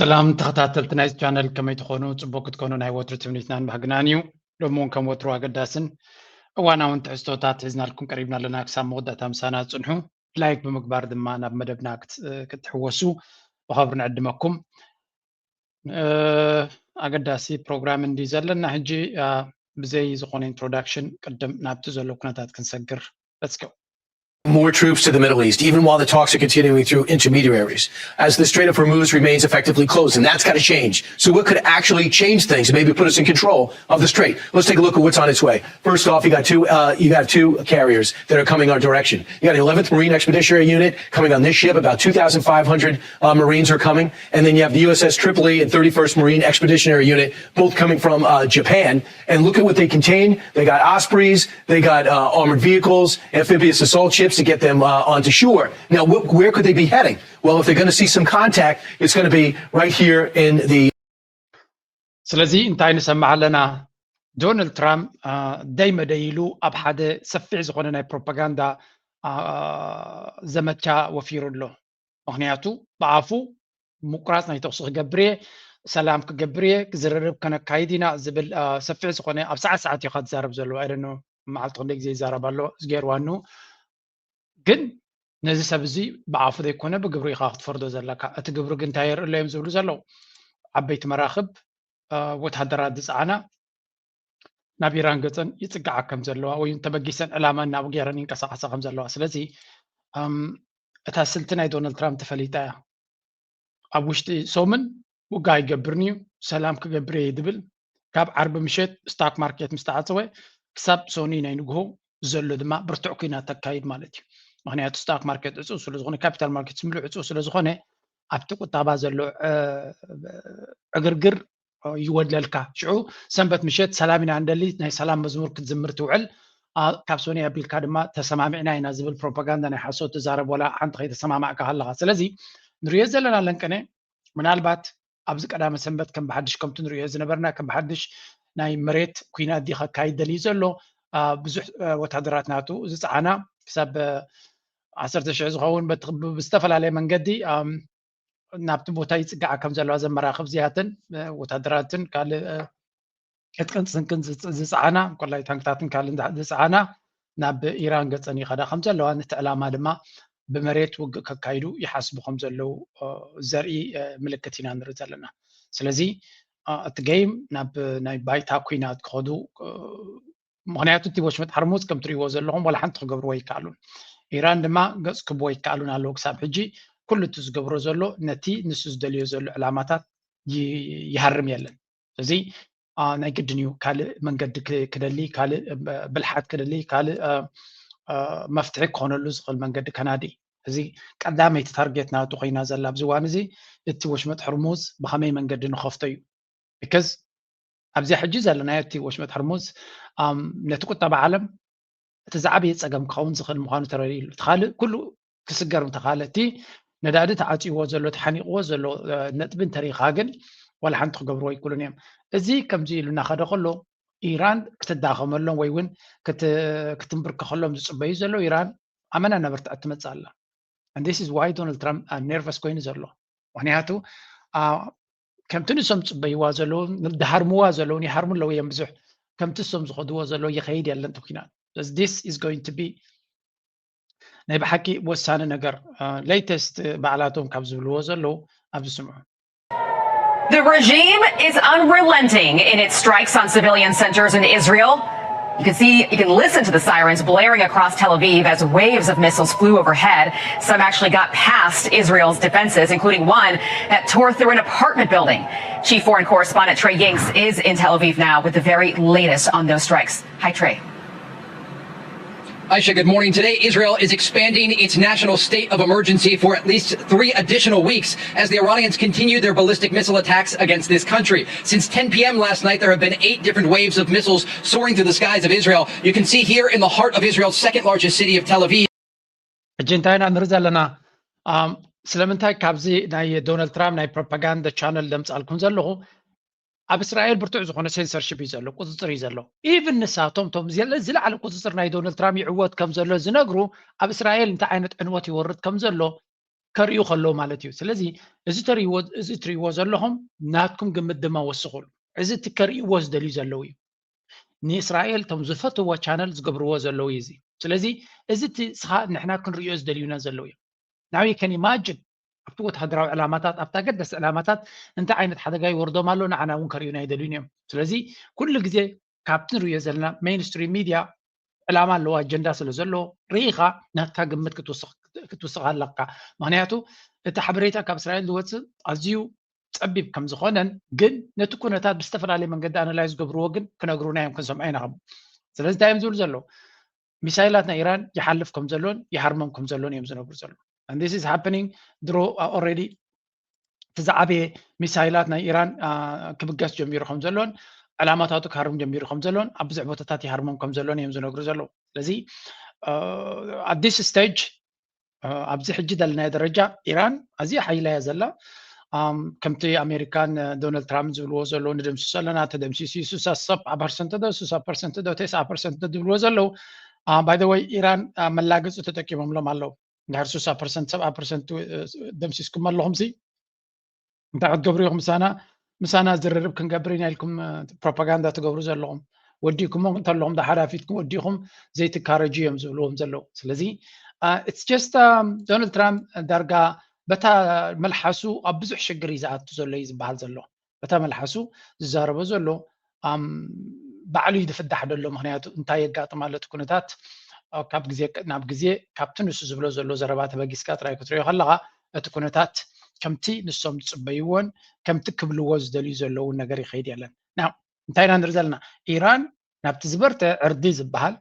ሰላም ተኸታተልቲ ናይዚ ቻነል፣ ከመይ ትኾኑ? ጽቡቅ ክትኮኑ ናይ ወትሩ ትምኒትናን ባህግናን እዩ። ሎሚ እውን ከም ወትሩ ኣገዳስን እዋናውን ትሕዝቶታት ሒዝናልኩም ቀሪብና ኣለና። ክሳብ መወዳእታ ምሳና ጽንሑ። ላይክ ብምግባር ድማ ናብ መደብና ክት-፣ ክትሕወሱ ብኸብሪ ንዕድመኩም። እ፣ ኣገዳሲ ፕሮግራም እንዲ ዘለና ሕጂ፣ እ፣ ብዘይ ዝኾነ ኢንትሮዳክሽን ቅድም ናብቲ ዘሎ ኩነታት ክንሰግር። Let's go. More troops to the Middle East, even while the talks are continuing through intermediaries, as the Strait of Hormuz remains effectively closed, and that's got to change. So, what could actually change things, maybe put us in control of the strait? Let's take a look at what's on its way. First off, you got two, uh, you got two carriers that are coming our direction. You got an eleventh Marine Expeditionary Unit coming on this ship. About two thousand five hundred uh, Marines are coming, and then you have the U S S Tripoli and thirty-first Marine Expeditionary Unit, both coming from uh, Japan. And look at what they contain. They got Ospreys, they got uh, armored vehicles, amphibious assault ships to get them uh, onto shore. Now, wh- where could they be heading? Well, if they're going to see some contact, it's going to be right here in the ስለዚ እንታይ ንሰምዕ ኣለና? ዶናልድ ትራምፕ፣ አ፣ ደይ መደይ ኢሉ ኣብ ሓደ ሰፊሕ ዝኾነ ናይ ፕሮፓጋንዳ፣ አ፣ ዘመቻ ወፊሩ ኣሎ። ምኽንያቱ ብኣፉ ምቁራጽ ናይ ተኹሲ ክገብር እየ፣ ሰላም ክገብር እየ፣ ዝርርብ ከነካይድ ኢና ዝብል፣ አ፣ ሰፊሕ ዝኾነ ኣብ ሰዓት ሰዓት እዩ ካብ ዝዛረብ ዘሎ። I don't know መዓልቲ ክንደይ ግዜ ይዛረብ ኣሎ፣ ዝገይርዋኑ። ግን ነዚ ሰብ እዚ ብኣፉ ዘይኮነ ብግብሪ ኢኻ ክትፈርዶ ዘለካ። እቲ ግብሪ ግን እንታይ የርኢ ኣሎ እዮም ዝብሉ ዘለዉ? ዓበይቲ መራኽብ፣ እ፣ ወተሃደራት ዝጸዓና ናብ ኢራን ገጸን ይጽግዓ ከም ዘለዋ ወይ ተበጊሰን ዕላማ እናቡ ገይረን ይንቀሳቐሳ ከም ዘለዋ። ስለዚ፣ እም፣ እታ ስልቲ ናይ ዶናልድ ትራምፕ ተፈሊጣ እያ። ኣብ ውሽጢ ሰሙን ውግእ ኣይገብርን እዩ፣ ሰላም ክገብር እየ ዝብል። ካብ ዓርቢ ምሸት ስታክ ማርኬት ምስ ተዓጸወ ክሳብ ሶኒ ናይ ንግሆ ዘሎ ድማ ብርቱዕ ኲናት ተካይድ ማለት እዩ። ምኽንያቱ ስታክ ማርኬት ዕጹው ስለ ዝኾነ፣ ካፒታል ማርኬት ምሉእ ዕጹው ስለ ዝኾነ፣ ኣብቲ ቁጠባ ዘሎ፣ እ፣ ዕግርግር ይወድለልካ። ሽዑ ሰንበት ምሸት ሰላም ኢና እንደሊ፣ ናይ ሰላም መዝሙር ክትዝምር ትውዕል። ኣ፣ ካብ ሶኒ ኣቢልካ ድማ ተሰማሚዕና ኢና ዝብል ፕሮፓጋንዳ ናይ ሓሶት ትዛረብ፣ ዋላ ሓንቲ ከይተሰማማዕካ ከለኻ። ስለዚ ንሪኦ ዘለና ለንቅነ ምናልባት ኣብዚ ቀዳመ ሰንበት ከም ብሓድሽ ከምቲ ንሪኦ ዝነበርና ከም ብሓድሽ ናይ መሬት ኲናት ድዩ ከካይድ ደልዩ ዘሎ? አ፣ ብዙሕ፣ አ፣ ወታደራት ናቱ ዝጸዓና ክሳብ፣ አ፣ ዓሰርተ ሽሕ ዝኸውን በቲ፣ ብ-፣ ብዝተፈላለየ መንገዲ፣ ኣም፣ ናብቲ ቦታ ይጽግዓ ከም ዘለዋ ዘመራኽብ እዚኣተን፣ አ፣ ወታደራትን ካልእ፣ አ፣ ዕጥቅን ስንቅን ዝጽ-፣ ዝጸዓና፣ እንኮላይ ታንክታትን ካልእን ዝጸዓና ናብ ኢራን ገጸን ይኸዳ ከም ዘለዋ፣ ነቲ ዕላማ ድማ ብመሬት ውግእ ከካይዱ ይሓስቡ ከም ዘለዉ፣ እ፣ ዘርኢ፣ እ፣ ምልክት ኢና ንርኢ ዘለና። ስለዚ፣ እ፣ እቲ ገይም ናብ ናይ ባይታ ኲናት ክኸዱ፣ እ፣ ምኽንያቱ እቲ ወሽመጥ ሓርሙዝ ከም ትርእይዎ ዘለኹም ዋላ ሓንቲ ክገብርዎ ኣይከኣሉን። ኢራን ድማ ገጽ ክብዎ ኣይከኣሉን ኣለዉ። ክሳብ ሕጂ ኩሉ እቲ ዝገብሮ ዘሎ ነቲ ንሱ ዝደልዮ ዘሎ ዕላማታት ይ-፣ ይሃርም የለን። ስለዚ፣ አ፣ ናይ ግድን እዩ ካልእ መንገዲ ክ-፣ ክደሊ፣ ካልእ፣ እ፣ ብልሓት ክደሊ፣ ካልእ፣ እ፣ እ፣ መፍትሒ ክኾነሉ ዝኽእል መንገዲ ከናዲ። እዚ ቀዳመይቲ ታርጌት ናቱ ኮይና ዘላ ኣብዚ እዋን እዚ እቲ ወሽመጥ ሕርሙዝ ብኸመይ መንገዲ ንኸፍቶ እዩ። ቢካዝ ኣብዚኣ ሕጂ ዘለናዮ እቲ ወሽመጥ ሕርሙዝ፣ ኣም፣ ነቲ ቁጠባ ዓለም እቲ ዝዓበየ ጸገም ክኸውን ዝኽእል ምዃኑ ተረዲኡ ኣሎ። እቲ ካልእ ኩሉ ክስገር እንተኻለ፣ እቲ ነዳዲ ተዓጽይዎ ዘሎ፣ ተሓኒቕዎ ዘሎ፣ እ፣ ነጥቢ እንተሪኢኻ ግን ዋላ ሓንቲ ክገብርዎ ኣይክእሉን እዮም። እዚ ከምዚ ኢሉ እናኸደ ከሎ ኢራን ክትዳኸመሎም ወይ እውን ክት-፣ ክትንብርከኸሎም ዝጽበዩ ዘለዉ ኢራን ኣመና እናበርትዐት ትመጽእ ኣላ። And this is why ዶናልድ ትራምፕ፣ አ፣ ነርቨስ ኮይኑ ዘሎ። ምኽንያቱ፣ አ፣ ከምቲ ንሶም ዝጽበይዋ ዘለዉ፣ ዝሃርምዋ ዘለዉን ይሃርሙ ኣለዉ እዮም ብዙሕ። ከምቲ ንሶም ዝኸድዎ ዘለዉ ይኸይድ የለን እቲ ኲናት። This is going to be ናይ ብሓቂ ወሳኒ ነገር፣ አ፣ ሌተስት ባዕላቶም ካብ ዝብልዎ ዘለዉ ኣብዚ ስምዑ። The regime is unrelenting in its strikes on civilian centers in Israel. You can see, you can listen to the sirens blaring across Tel Aviv as waves of missiles flew overhead. Some actually got past Israel's defenses, including one that tore through an apartment building. Chief foreign correspondent Trey Yingst is in Tel Aviv now with the very latest on those strikes. Hi, Trey. Aisha, good morning. Today, Israel is expanding its national state of emergency for at least three additional weeks as the Iranians continue their ballistic missile attacks against this country. Since ten p.m. last night, there have been eight different waves of missiles soaring through the skies of Israel. You can see here in the heart of Israel's second largest city of Tel Aviv. ሕጂ እንታይ ኢና ንርኢ ዘለና? ኣም፣ ስለምንታይ ካብዚ ናይ ዶናልድ ትራምፕ ናይ ፕሮፓጋንዳ ቻነል ደምጻልኩም ዘለኹ? ኣብ እስራኤል ብርቱዕ ዝኾነ ሴንሰርሺፕ እዩ ዘሎ፣ ቁጽጽር እዩ ዘሎ። ኢቭን ንሳቶም፣ እቶም ዝለ-፣ ዝለዓለ ቁጽጽር ናይ ዶናልድ ትራምፕ ይዕወት ከም ዘሎ ዝነግሩ፣ ኣብ እስራኤል እንታይ ዓይነት ዕንወት ይወርድ ከም ዘሎ ከርእዩ ከለዉ ማለት እዩ። ስለዚ እዚ ተርእይዎ፣ እዚ እትርእይዎ ዘለኹም ናትኩም ግምት ድማ ወስኹሉ። እዚ እቲ ከርእይዎ ዝደልዩ ዘለዉ እዩ። ንእስራኤል እቶም ዝፈትዎ ቻነል ዝገብርዎ ዘለዉ እዩ እዚ። ስለዚ እዚ እቲ ንስኻ ንሕና ክንርእዮ ዝደልዩና ዘለዉ እዮም። Now you can imagine ኣብቲ ወተሃደራዊ ዕላማታት፣ ኣብቲ ኣገደሲ ዕላማታት እንታይ ዓይነት ሓደጋ ይወርዶም ኣሎ፣ ንዓና እውን ከርእዩና ይደልዩን እዮም። ስለዚ ኩሉ ግዜ ካብቲ ንርእዮ ዘለና ሜይንስትሪም ሚድያ ዕላማ ኣለዎ፣ ኣጀንዳ ስለ ዘለዎ ርኢኻ ናትካ ግምት ክትውስኽ ኣለካ። ምክንያቱ እቲ ሓበሬታ ካብ እስራኤል ዝወፅእ ኣዝዩ ፀቢብ ከም ዝኾነን ግን ነቲ ኩነታት ብዝተፈላለየ መንገዲ ኣናላይዝ ዝገብርዎ ግን ክነግሩና እዮም፣ ክንሰምዖ ኢና። ከምኡ ስለዚ እንታይ እዮም ዝብሉ ዘለዉ? ሚሳይላት ናይ ኢራን ይሓልፍ ከም ዘሎን ይሃርሞም ከም ዘሎን እዮም ዝነግሩ ዘለዉ። And this is happening ድሮ already እቲ ዝዓበየ ሚሳይላት ናይ ኢራን ክብገስ ጀሚሩ ከም ዘሎን ዕላማታቱ ክሃርም ጀሚሩ ከም ዘሎን ኣብ ብዙሕ ቦታታት ይሃርሞም ከም ዘሎን እዮም ዝነግሩ ዘለዉ። ስለዚ at this stage ኣብዚ ሕጂ ዘለናዮ ደረጃ ኢራን ኣዝያ ሓይላ እያ ዘላ። ከምቲ ኣሜሪካን ዶናልድ ትራምፕ ዝብልዎ ዘለዉ ንደምስሶ ኣለና፣ ተደምሲሱ እዩ ስሳ ፐርሰንት ዶ ስሳ ፐርሰንት ዶ ተስዓ ፐርሰንት ዶ ዝብልዎ ዘለዉ። By the way ኢራን መላገፂ ተጠቂሞምሎም ኣለዉ። እንድሕር ስሳ ፐርሰንት ሰብዓ ፐርሰንት ደምሲስኩም ኣለኹም ሲ እንታይ ክትገብሩ ኢኹም? ምሳና ምሳና ዝርርብ ክንገብር ኢና ኢልኩም ፕሮፓጋንዳ ትገብሩ ዘለኹም፣ ወዲእኩሞ እንተለኹም ዶ ሓዳፊትኩም ወዲእኹም ዘይትካረጁ እዮም ዝብልዎም ዘለዉ። ስለዚ it's just ዶናልድ ትራምፕ ዳርጋ በታ መልሓሱ ኣብ ብዙሕ ሽግር እዩ ዝኣቱ ዘሎ እዩ ዝበሃል ዘሎ። በታ መልሓሱ ዝዛረቦ ዘሎ ባዕሉ እዩ ዝፍዳሕ ዘሎ። ምክንያቱ እንታይ የጋጥም ኣሎ እቲ ኩነታት ካብ ግዜ ናብ ግዜ ካብቲ ንሱ ዝብሎ ዘሎ ዘረባ ተበጊስካ ጥራይ ክትሪኦ ከለካ እቲ ኩነታት ከምቲ ንሶም ዝፅበይዎን ከምቲ ክብልዎ ዝደልዩ ዘለውን ነገር ይኸይድ የለን። Now እንታይ ኢና ንርኢ ዘለና? ኢራን ናብቲ ዝበርተ ዕርዲ ዝበሃል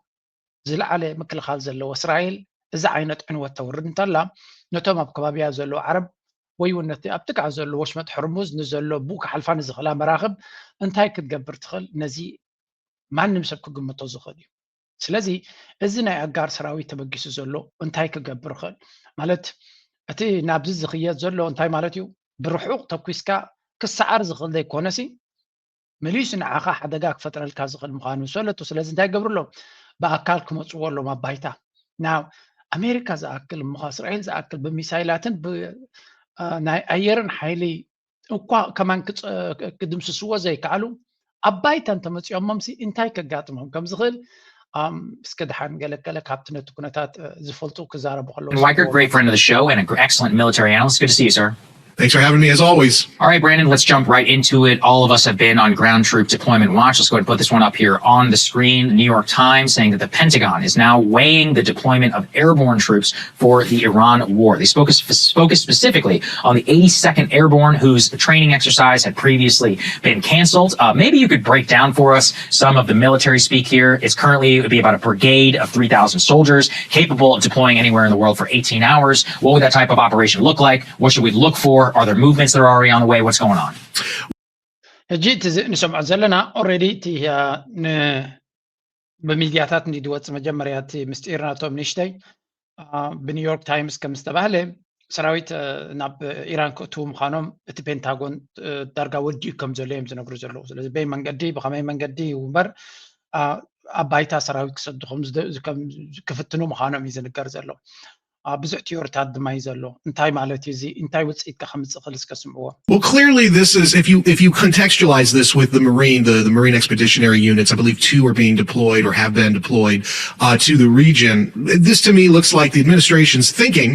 ዝለዓለ ምክልኻል ዘለዎ እስራኤል እዚ ዓይነት ዕንወት ተውርድ እንተላ ነቶም ኣብ ከባቢያ ዘለዉ ዓረብ ወይ እውን ነቲ ኣብ ጥቃ ዘሎ ወሽመጥ ሕርሙዝ ንዘሎ ብኡ ክሓልፋ ንዝኽእላ መራኽብ እንታይ ክትገብር ትኽእል? ነዚ ማንም ሰብ ክግምቶ ዝኽእል እዩ። ስለዚ እዚ ናይ ኣጋር ሰራዊት ተበጊሱ ዘሎ እንታይ ክገብር ይኽእል? ማለት እቲ ናብዚ ዝኽየድ ዘሎ እንታይ ማለት እዩ? ብርሑቕ ተኩስካ ክሰዓር ዝኽእል ዘይኮነሲ መሊሱ ንዓኻ ሓደጋ ክፈጥረልካ ዝኽእል ምዃኑ ሰለቱ። ስለዚ እንታይ ገብሩ ኣለዎም? ብኣካል ክመፅዎ ኣለዎም ኣብ ባይታ። ናብ ኣሜሪካ ዝኣክል እሞ እስራኤል ዝኣክል ብሚሳይላትን ናይ ኣየርን ሓይሊ እኳ ከማን ክድምስስዎ ዘይከኣሉ ኣብ ባይታ እንተመፂኦሞምሲ እንታይ ከጋጥሞም ከም ዝኽእል እስከ ድሓን ገለገለ ካብቲ ነቲ ኩነታት ዝፈልጡ ክዛረቡ ከለዉ Weicker, great friend of the show and an excellent military analyst. Good to see you, sir. Thanks for having me as always. All right, Brandon, let's jump right into it. All of us have been on ground troop deployment watch. Let's go ahead and put this one up here on the screen. The New York Times saying that the Pentagon is now weighing the deployment of airborne troops for the Iran war. They spoke, spoke specifically on the eighty-second Airborne, whose training exercise had previously been canceled. Uh, maybe you could break down for us some of the military speak here. It's currently, it would be about a brigade of three thousand soldiers capable of deploying anywhere in the world for eighteen hours. What would that type of operation look like? What should we look for? Are there movements that are already on the way? What's going on? ሕጂ እቲ ንሰምዖ ዘለና ኦረዲ እቲ ብሚድያታት እንዲ ዝወፅ መጀመርያ እቲ ምስጢር ናቶም ንእሽተይ ብኒውዮርክ ታይምስ ከም ዝተባህለ ሰራዊት ናብ ኢራን ክእትዉ ምዃኖም እቲ ፔንታጎን ዳርጋ ወዲኡ ከም ዘሎ እዮም ዝነግሩ ዘለዉ። ስለዚ በይ መንገዲ ብኸመይ መንገዲ እምበር ኣብ ባይታ ሰራዊት ክሰዱ ክፍትኑ ምዃኖም እዩ ዝንገር ዘሎ። ብዙሕ ቲዮሪታት ድማ እዩ ዘሎ። እንታይ ማለት እዩ እዚ? እንታይ ውፅኢት ከ ከምፅእ ክእል እስከ ስምዕዎ። Well, clearly this is, if you if you contextualize this with the Marine, the, the Marine Expeditionary Units, I believe two are being deployed or have been deployed uh, to the region. This to me looks like the administration's thinking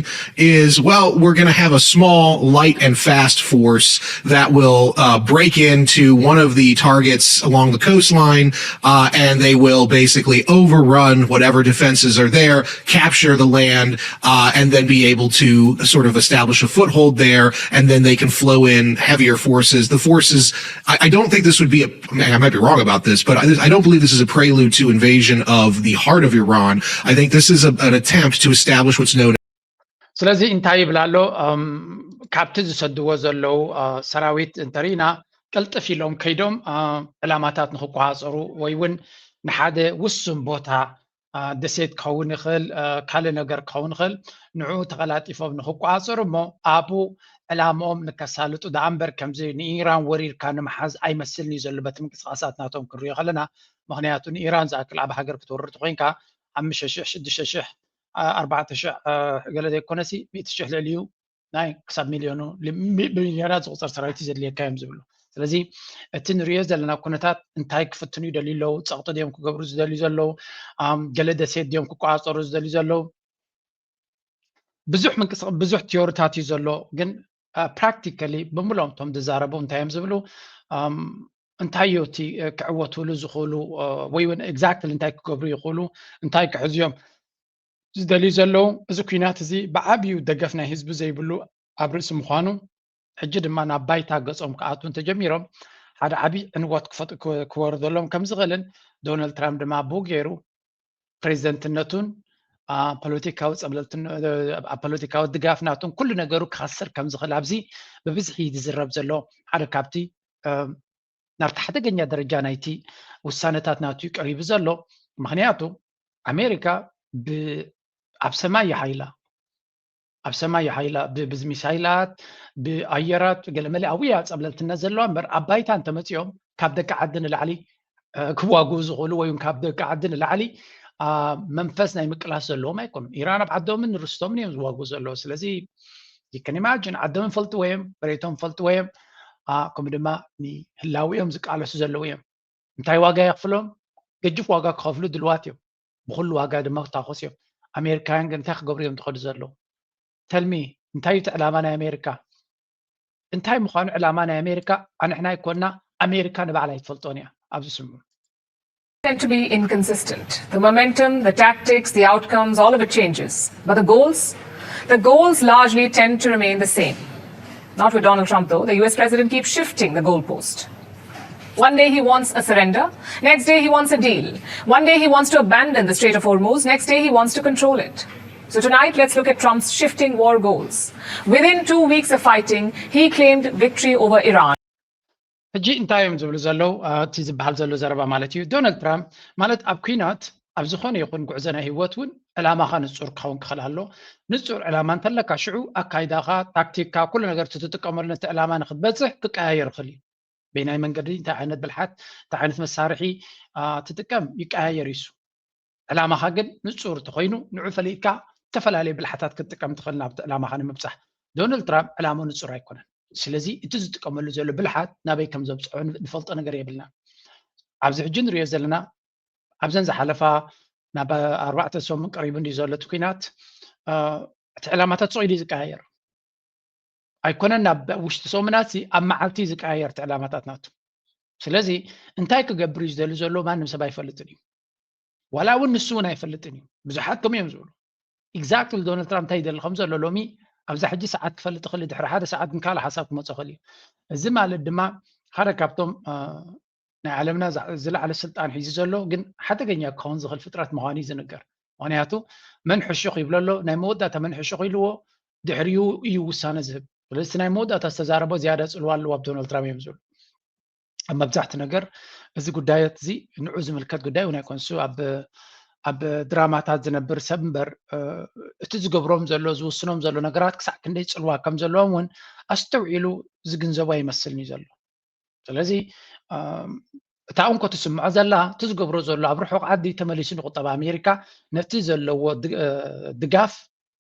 is, well, we're going to have a small, light and fast force that will uh, break into one of the targets along the coastline, uh, and they will basically overrun whatever defenses are there, capture the land, uh, and then be able to sort of establish a foothold there, and then they can flow in heavier forces. The forces, I, I don't think this would be a, I, mean, I might be wrong about this, but I, I don't believe this is a prelude to invasion of the heart of Iran. I think this is a, an attempt to establish what's known ስለዚ እንታይ ይብል ኣሎ? ካብቲ ዝሰድዎ ዘለዉ ሰራዊት እንተርኢና ቅልጥፍ ኢሎም ከይዶም ዕላማታት ንክቆፃፀሩ ወይ እውን ንሓደ ውሱን ቦታ ደሴት ክኸውን ይኽእል፣ ካልእ ነገር ክኸውን ይኽእል፣ ንዕኡ ተቐላጢፎም ንክቆፃፀሩ እሞ ኣብኡ ዕላምኦም ንከሳልጡ ደኣ እምበር ከምዚ ንኢራን ወሪርካ ንምሓዝ ኣይመስልን እዩ ዘሎ በቲ ምንቅስቃሳት ናቶም ክንሪኦ ከለና። ምክንያቱ ንኢራን ዝኣክል ዓብ ሃገር ክትወርር ተኮይንካ ሓሙሽተ ሽሕ ሽዱሽተ ሽሕ ኣርባዕተ ሽሕ ገለ ዘይኮነሲ ሚእቲ ሽሕ ልዕሊኡ ናይ ክሳብ ሚልዮኑ ብሚልዮናት ዝቁፀር ሰራዊት ዘድልየካ እዮም ዝብሉ። ስለዚ እቲ ንሪኦ ዘለና ኩነታት እንታይ ክፍትኑ ይደልዩ ኣለዉ? ፀቕጢ ድዮም ክገብሩ ዝደልዩ ዘለዉ? ገለ ደሴት ድዮም ክቆፃፀሩ ዝደልዩ ዘለዉ? ብዙሕ ምንቅስቃስ ብዙሕ ቲዮሪታት እዩ ዘሎ፣ ግን ፕራክቲካሊ ብምሎም እቶም ዝዛረቡ እንታይ እዮም ዝብሉ? እንታይ እዩ እቲ ክዕወትሉ ዝኽእሉ ወይ እውን ኤግዛክትሊ እንታይ ክገብሩ ይኽእሉ? እንታይ ክሕዝዮም ዝደልዩ ዘለዉ? እዚ ኩናት እዚ ብዓብዩ ደገፍ ናይ ህዝቢ ዘይብሉ ኣብ ርእሲ ምዃኑ፣ ሕጂ ድማ ናብ ባይታ ገጾም ክኣትዉ እንተጀሚሮም ሓደ ዓብዪ ዕንወት ክወርደሎም ከም ዝኽእልን ዶናልድ ትራምፕ ድማ ብኡ ገይሩ ፕሬዚደንትነቱን ፖለቲካዊ ጸብለልትን ኣብ ፖለቲካዊ ድጋፍ ናቱን ኩሉ ነገሩ ክኸስር ከም ዝኽእል ኣብዚ ብብዝሒ ዝዝረብ ዘሎ ሓደ ካብቲ ናብቲ ሓደገኛ ደረጃ ናይቲ ውሳነታት ናቱ እዩ ቀሪቡ ዘሎ። ምኽንያቱ ኣሜሪካ ኣብ ሰማይ ይሓይላ ኣብ ሰማይ ይሓይላ ብሚሳይላት ብኣየራት ገለመለ ኣብያ ጸብለልትነት ዘለዋ እምበር ኣብ ባይታ እንተመፂኦም ካብ ደቂ ዓዲ ንላዕሊ ክዋግኡ ዝኽእሉ ወይ ካብ ደቂ ዓዲ ንላዕሊ መንፈስ ናይ ምቅላስ ዘለዎም ኣይኮኑን። ኢራን ኣብ ዓዶምን ርስቶምን እዮም ዝዋግኡ ዘለዉ። ስለዚ you can imagine ዓዶም ፈልጥዎ እዮም፣ መሬቶም ፈልጥዎ እዮም፣ ከምኡ ድማ ንህላዊኦም ዝቃለሱ ዘለዉ እዮም። እንታይ ዋጋ የኽፍሎም? ገጅፍ ዋጋ ክኸፍሉ ድልዋት እዮም። ብኩሉ ዋጋ ድማ ክታኮስ እዮም። ኣሜሪካውያን ግን እንታይ ክገብሩ እዮም ዝኸዱ ዘለዉ? ተልሚ እንታይ እቲ ዕላማ ናይ ኣሜሪካ? እንታይ ምዃኑ ዕላማ ናይ ኣሜሪካ ኣንሕና ይኮና ኣሜሪካ ንባዕላ ኣይትፈልጦን እያ። ኣብዚ ስሙ tend to be inconsistent. The momentum, the tactics, the outcomes, all of it changes. But the goals, the goals largely tend to remain the same. Not with Donald Trump, though. The U S president keeps shifting the goalpost. One day he wants a surrender, next day he wants a deal. One day he wants to abandon the Strait of Hormuz, next day he wants to control it. So tonight, let's look at Trump's shifting war goals. Within two weeks of fighting, he claimed victory over Iran. ሕጂ እንታይ እዮም ዝብሉ ዘለዉ? እቲ ዝበሃል ዘሎ ዘረባ ማለት እዩ። ዶናልድ ትራምፕ ማለት ኣብ ኩናት ኣብ ዝኾነ ይኹን ጉዕዞ ናይ ህይወት እውን ዕላማኻ ንፁር ክኸውን ክኽእል ኣሎ። ንፁር ዕላማ እንተለካ ሽዑ ኣካይዳኻ፣ ታክቲካ፣ ኩሉ ነገር ትጥቀመሉ ነቲ ዕላማ ንክትበፅሕ ክቀያየር ይኽእል እዩ። በይናይ መንገዲ እንታይ ዓይነት ብልሓት እንታይ ዓይነት መሳርሒ ትጥቀም ይቀያየር እዩ። ዕላማኻ ግን ንፁር እንተኮይኑ ንዑ ፈሊጥካ ዝተፈላለዩ ብልሓታት ክትጥቀም ትኽእል ናብቲ ዕላማኻ ንምብፃሕ። ዶናልድ ትራምፕ ዕላምኡ ንፁር ኣይኮነን። ስለዚ እቲ ዝጥቀመሉ ዘሎ ብልሓት ናበይ ከም ዘብፅሖ ዝፈልጦ ነገር የብልና። ኣብዚ ሕጂ ንሪኦ ዘለና ኣብዘን ዝሓለፋ ናብ ኣርባዕተ ሰሙን ቀሪቡ እንዲ ዘሎ እቲ ኩናት እቲ ዕላማታት ስቕ ኢሉ ዝቀያየር ኣይኮነን። ናብ ውሽጢ ሰሙናት ኣብ መዓልቲ ዝቀያየር እቲ ዕላማታት ናቱ። ስለዚ እንታይ ክገብር እዩ ዝደሊ ዘሎ ማንም ሰብ ኣይፈልጥን እዩ። ዋላ እውን ንሱ እውን ኣይፈልጥን እዩ። ብዙሓት ከምኡ እዮም ዝብሉ። ኤግዛክትሊ ዶናልድ ትራምፕ እንታይ ይደሊ ከም ዘሎ ሎሚ ኣብዛ ሕጂ ሰዓት ክፈልጥ ይኽእል፣ ድሕሪ ሓደ ሰዓት ግን ካልእ ሓሳብ ክመፅእ ይኽእል እዩ። እዚ ማለት ድማ ሓደ ካብቶም ናይ ዓለምና ዝለዓለ ስልጣን ሒዙ ዘሎ ግን ሓደገኛ ክኸውን ዝኽእል ፍጥረት ምዃኑ እዩ ዝንገር። ምኽንያቱ መን ሕሹኽ ይብሎ ኣሎ፣ ናይ መወዳእታ መን ሕሹኽ ኢልዎ ድሕሪኡ እዩ ውሳነ ዝህብ። ስለዚ ናይ መወዳእታ ዝተዛረቦ ዝያዳ ፅልዋ ኣለዎ ኣብ ዶናልድ ትራምፕ እዮም ዝብሉ። ኣብ መብዛሕቲ ነገር እዚ ጉዳያት እዚ ንዑ ዝምልከት ጉዳይ እውን ኣይኮን። እሱ ኣብ ኣብ ድራማታት ዝነብር ሰብ እምበር እቲ ዝገብሮም ዘሎ ዝውስኖም ዘሎ ነገራት ክሳዕ ክንደይ ፅልዋ ከም ዘለዎም እውን ኣስተውዒሉ ዝግንዘቦ ኣይመስልን እዩ ዘሎ። ስለዚ እታ እንኮ ትስምዖ ዘላ እቲ ዝገብሮ ዘሎ ኣብ ርሑቕ ዓዲ ተመሊሱ ንቁጠባ ኣሜሪካ ነቲ ዘለዎ ድጋፍ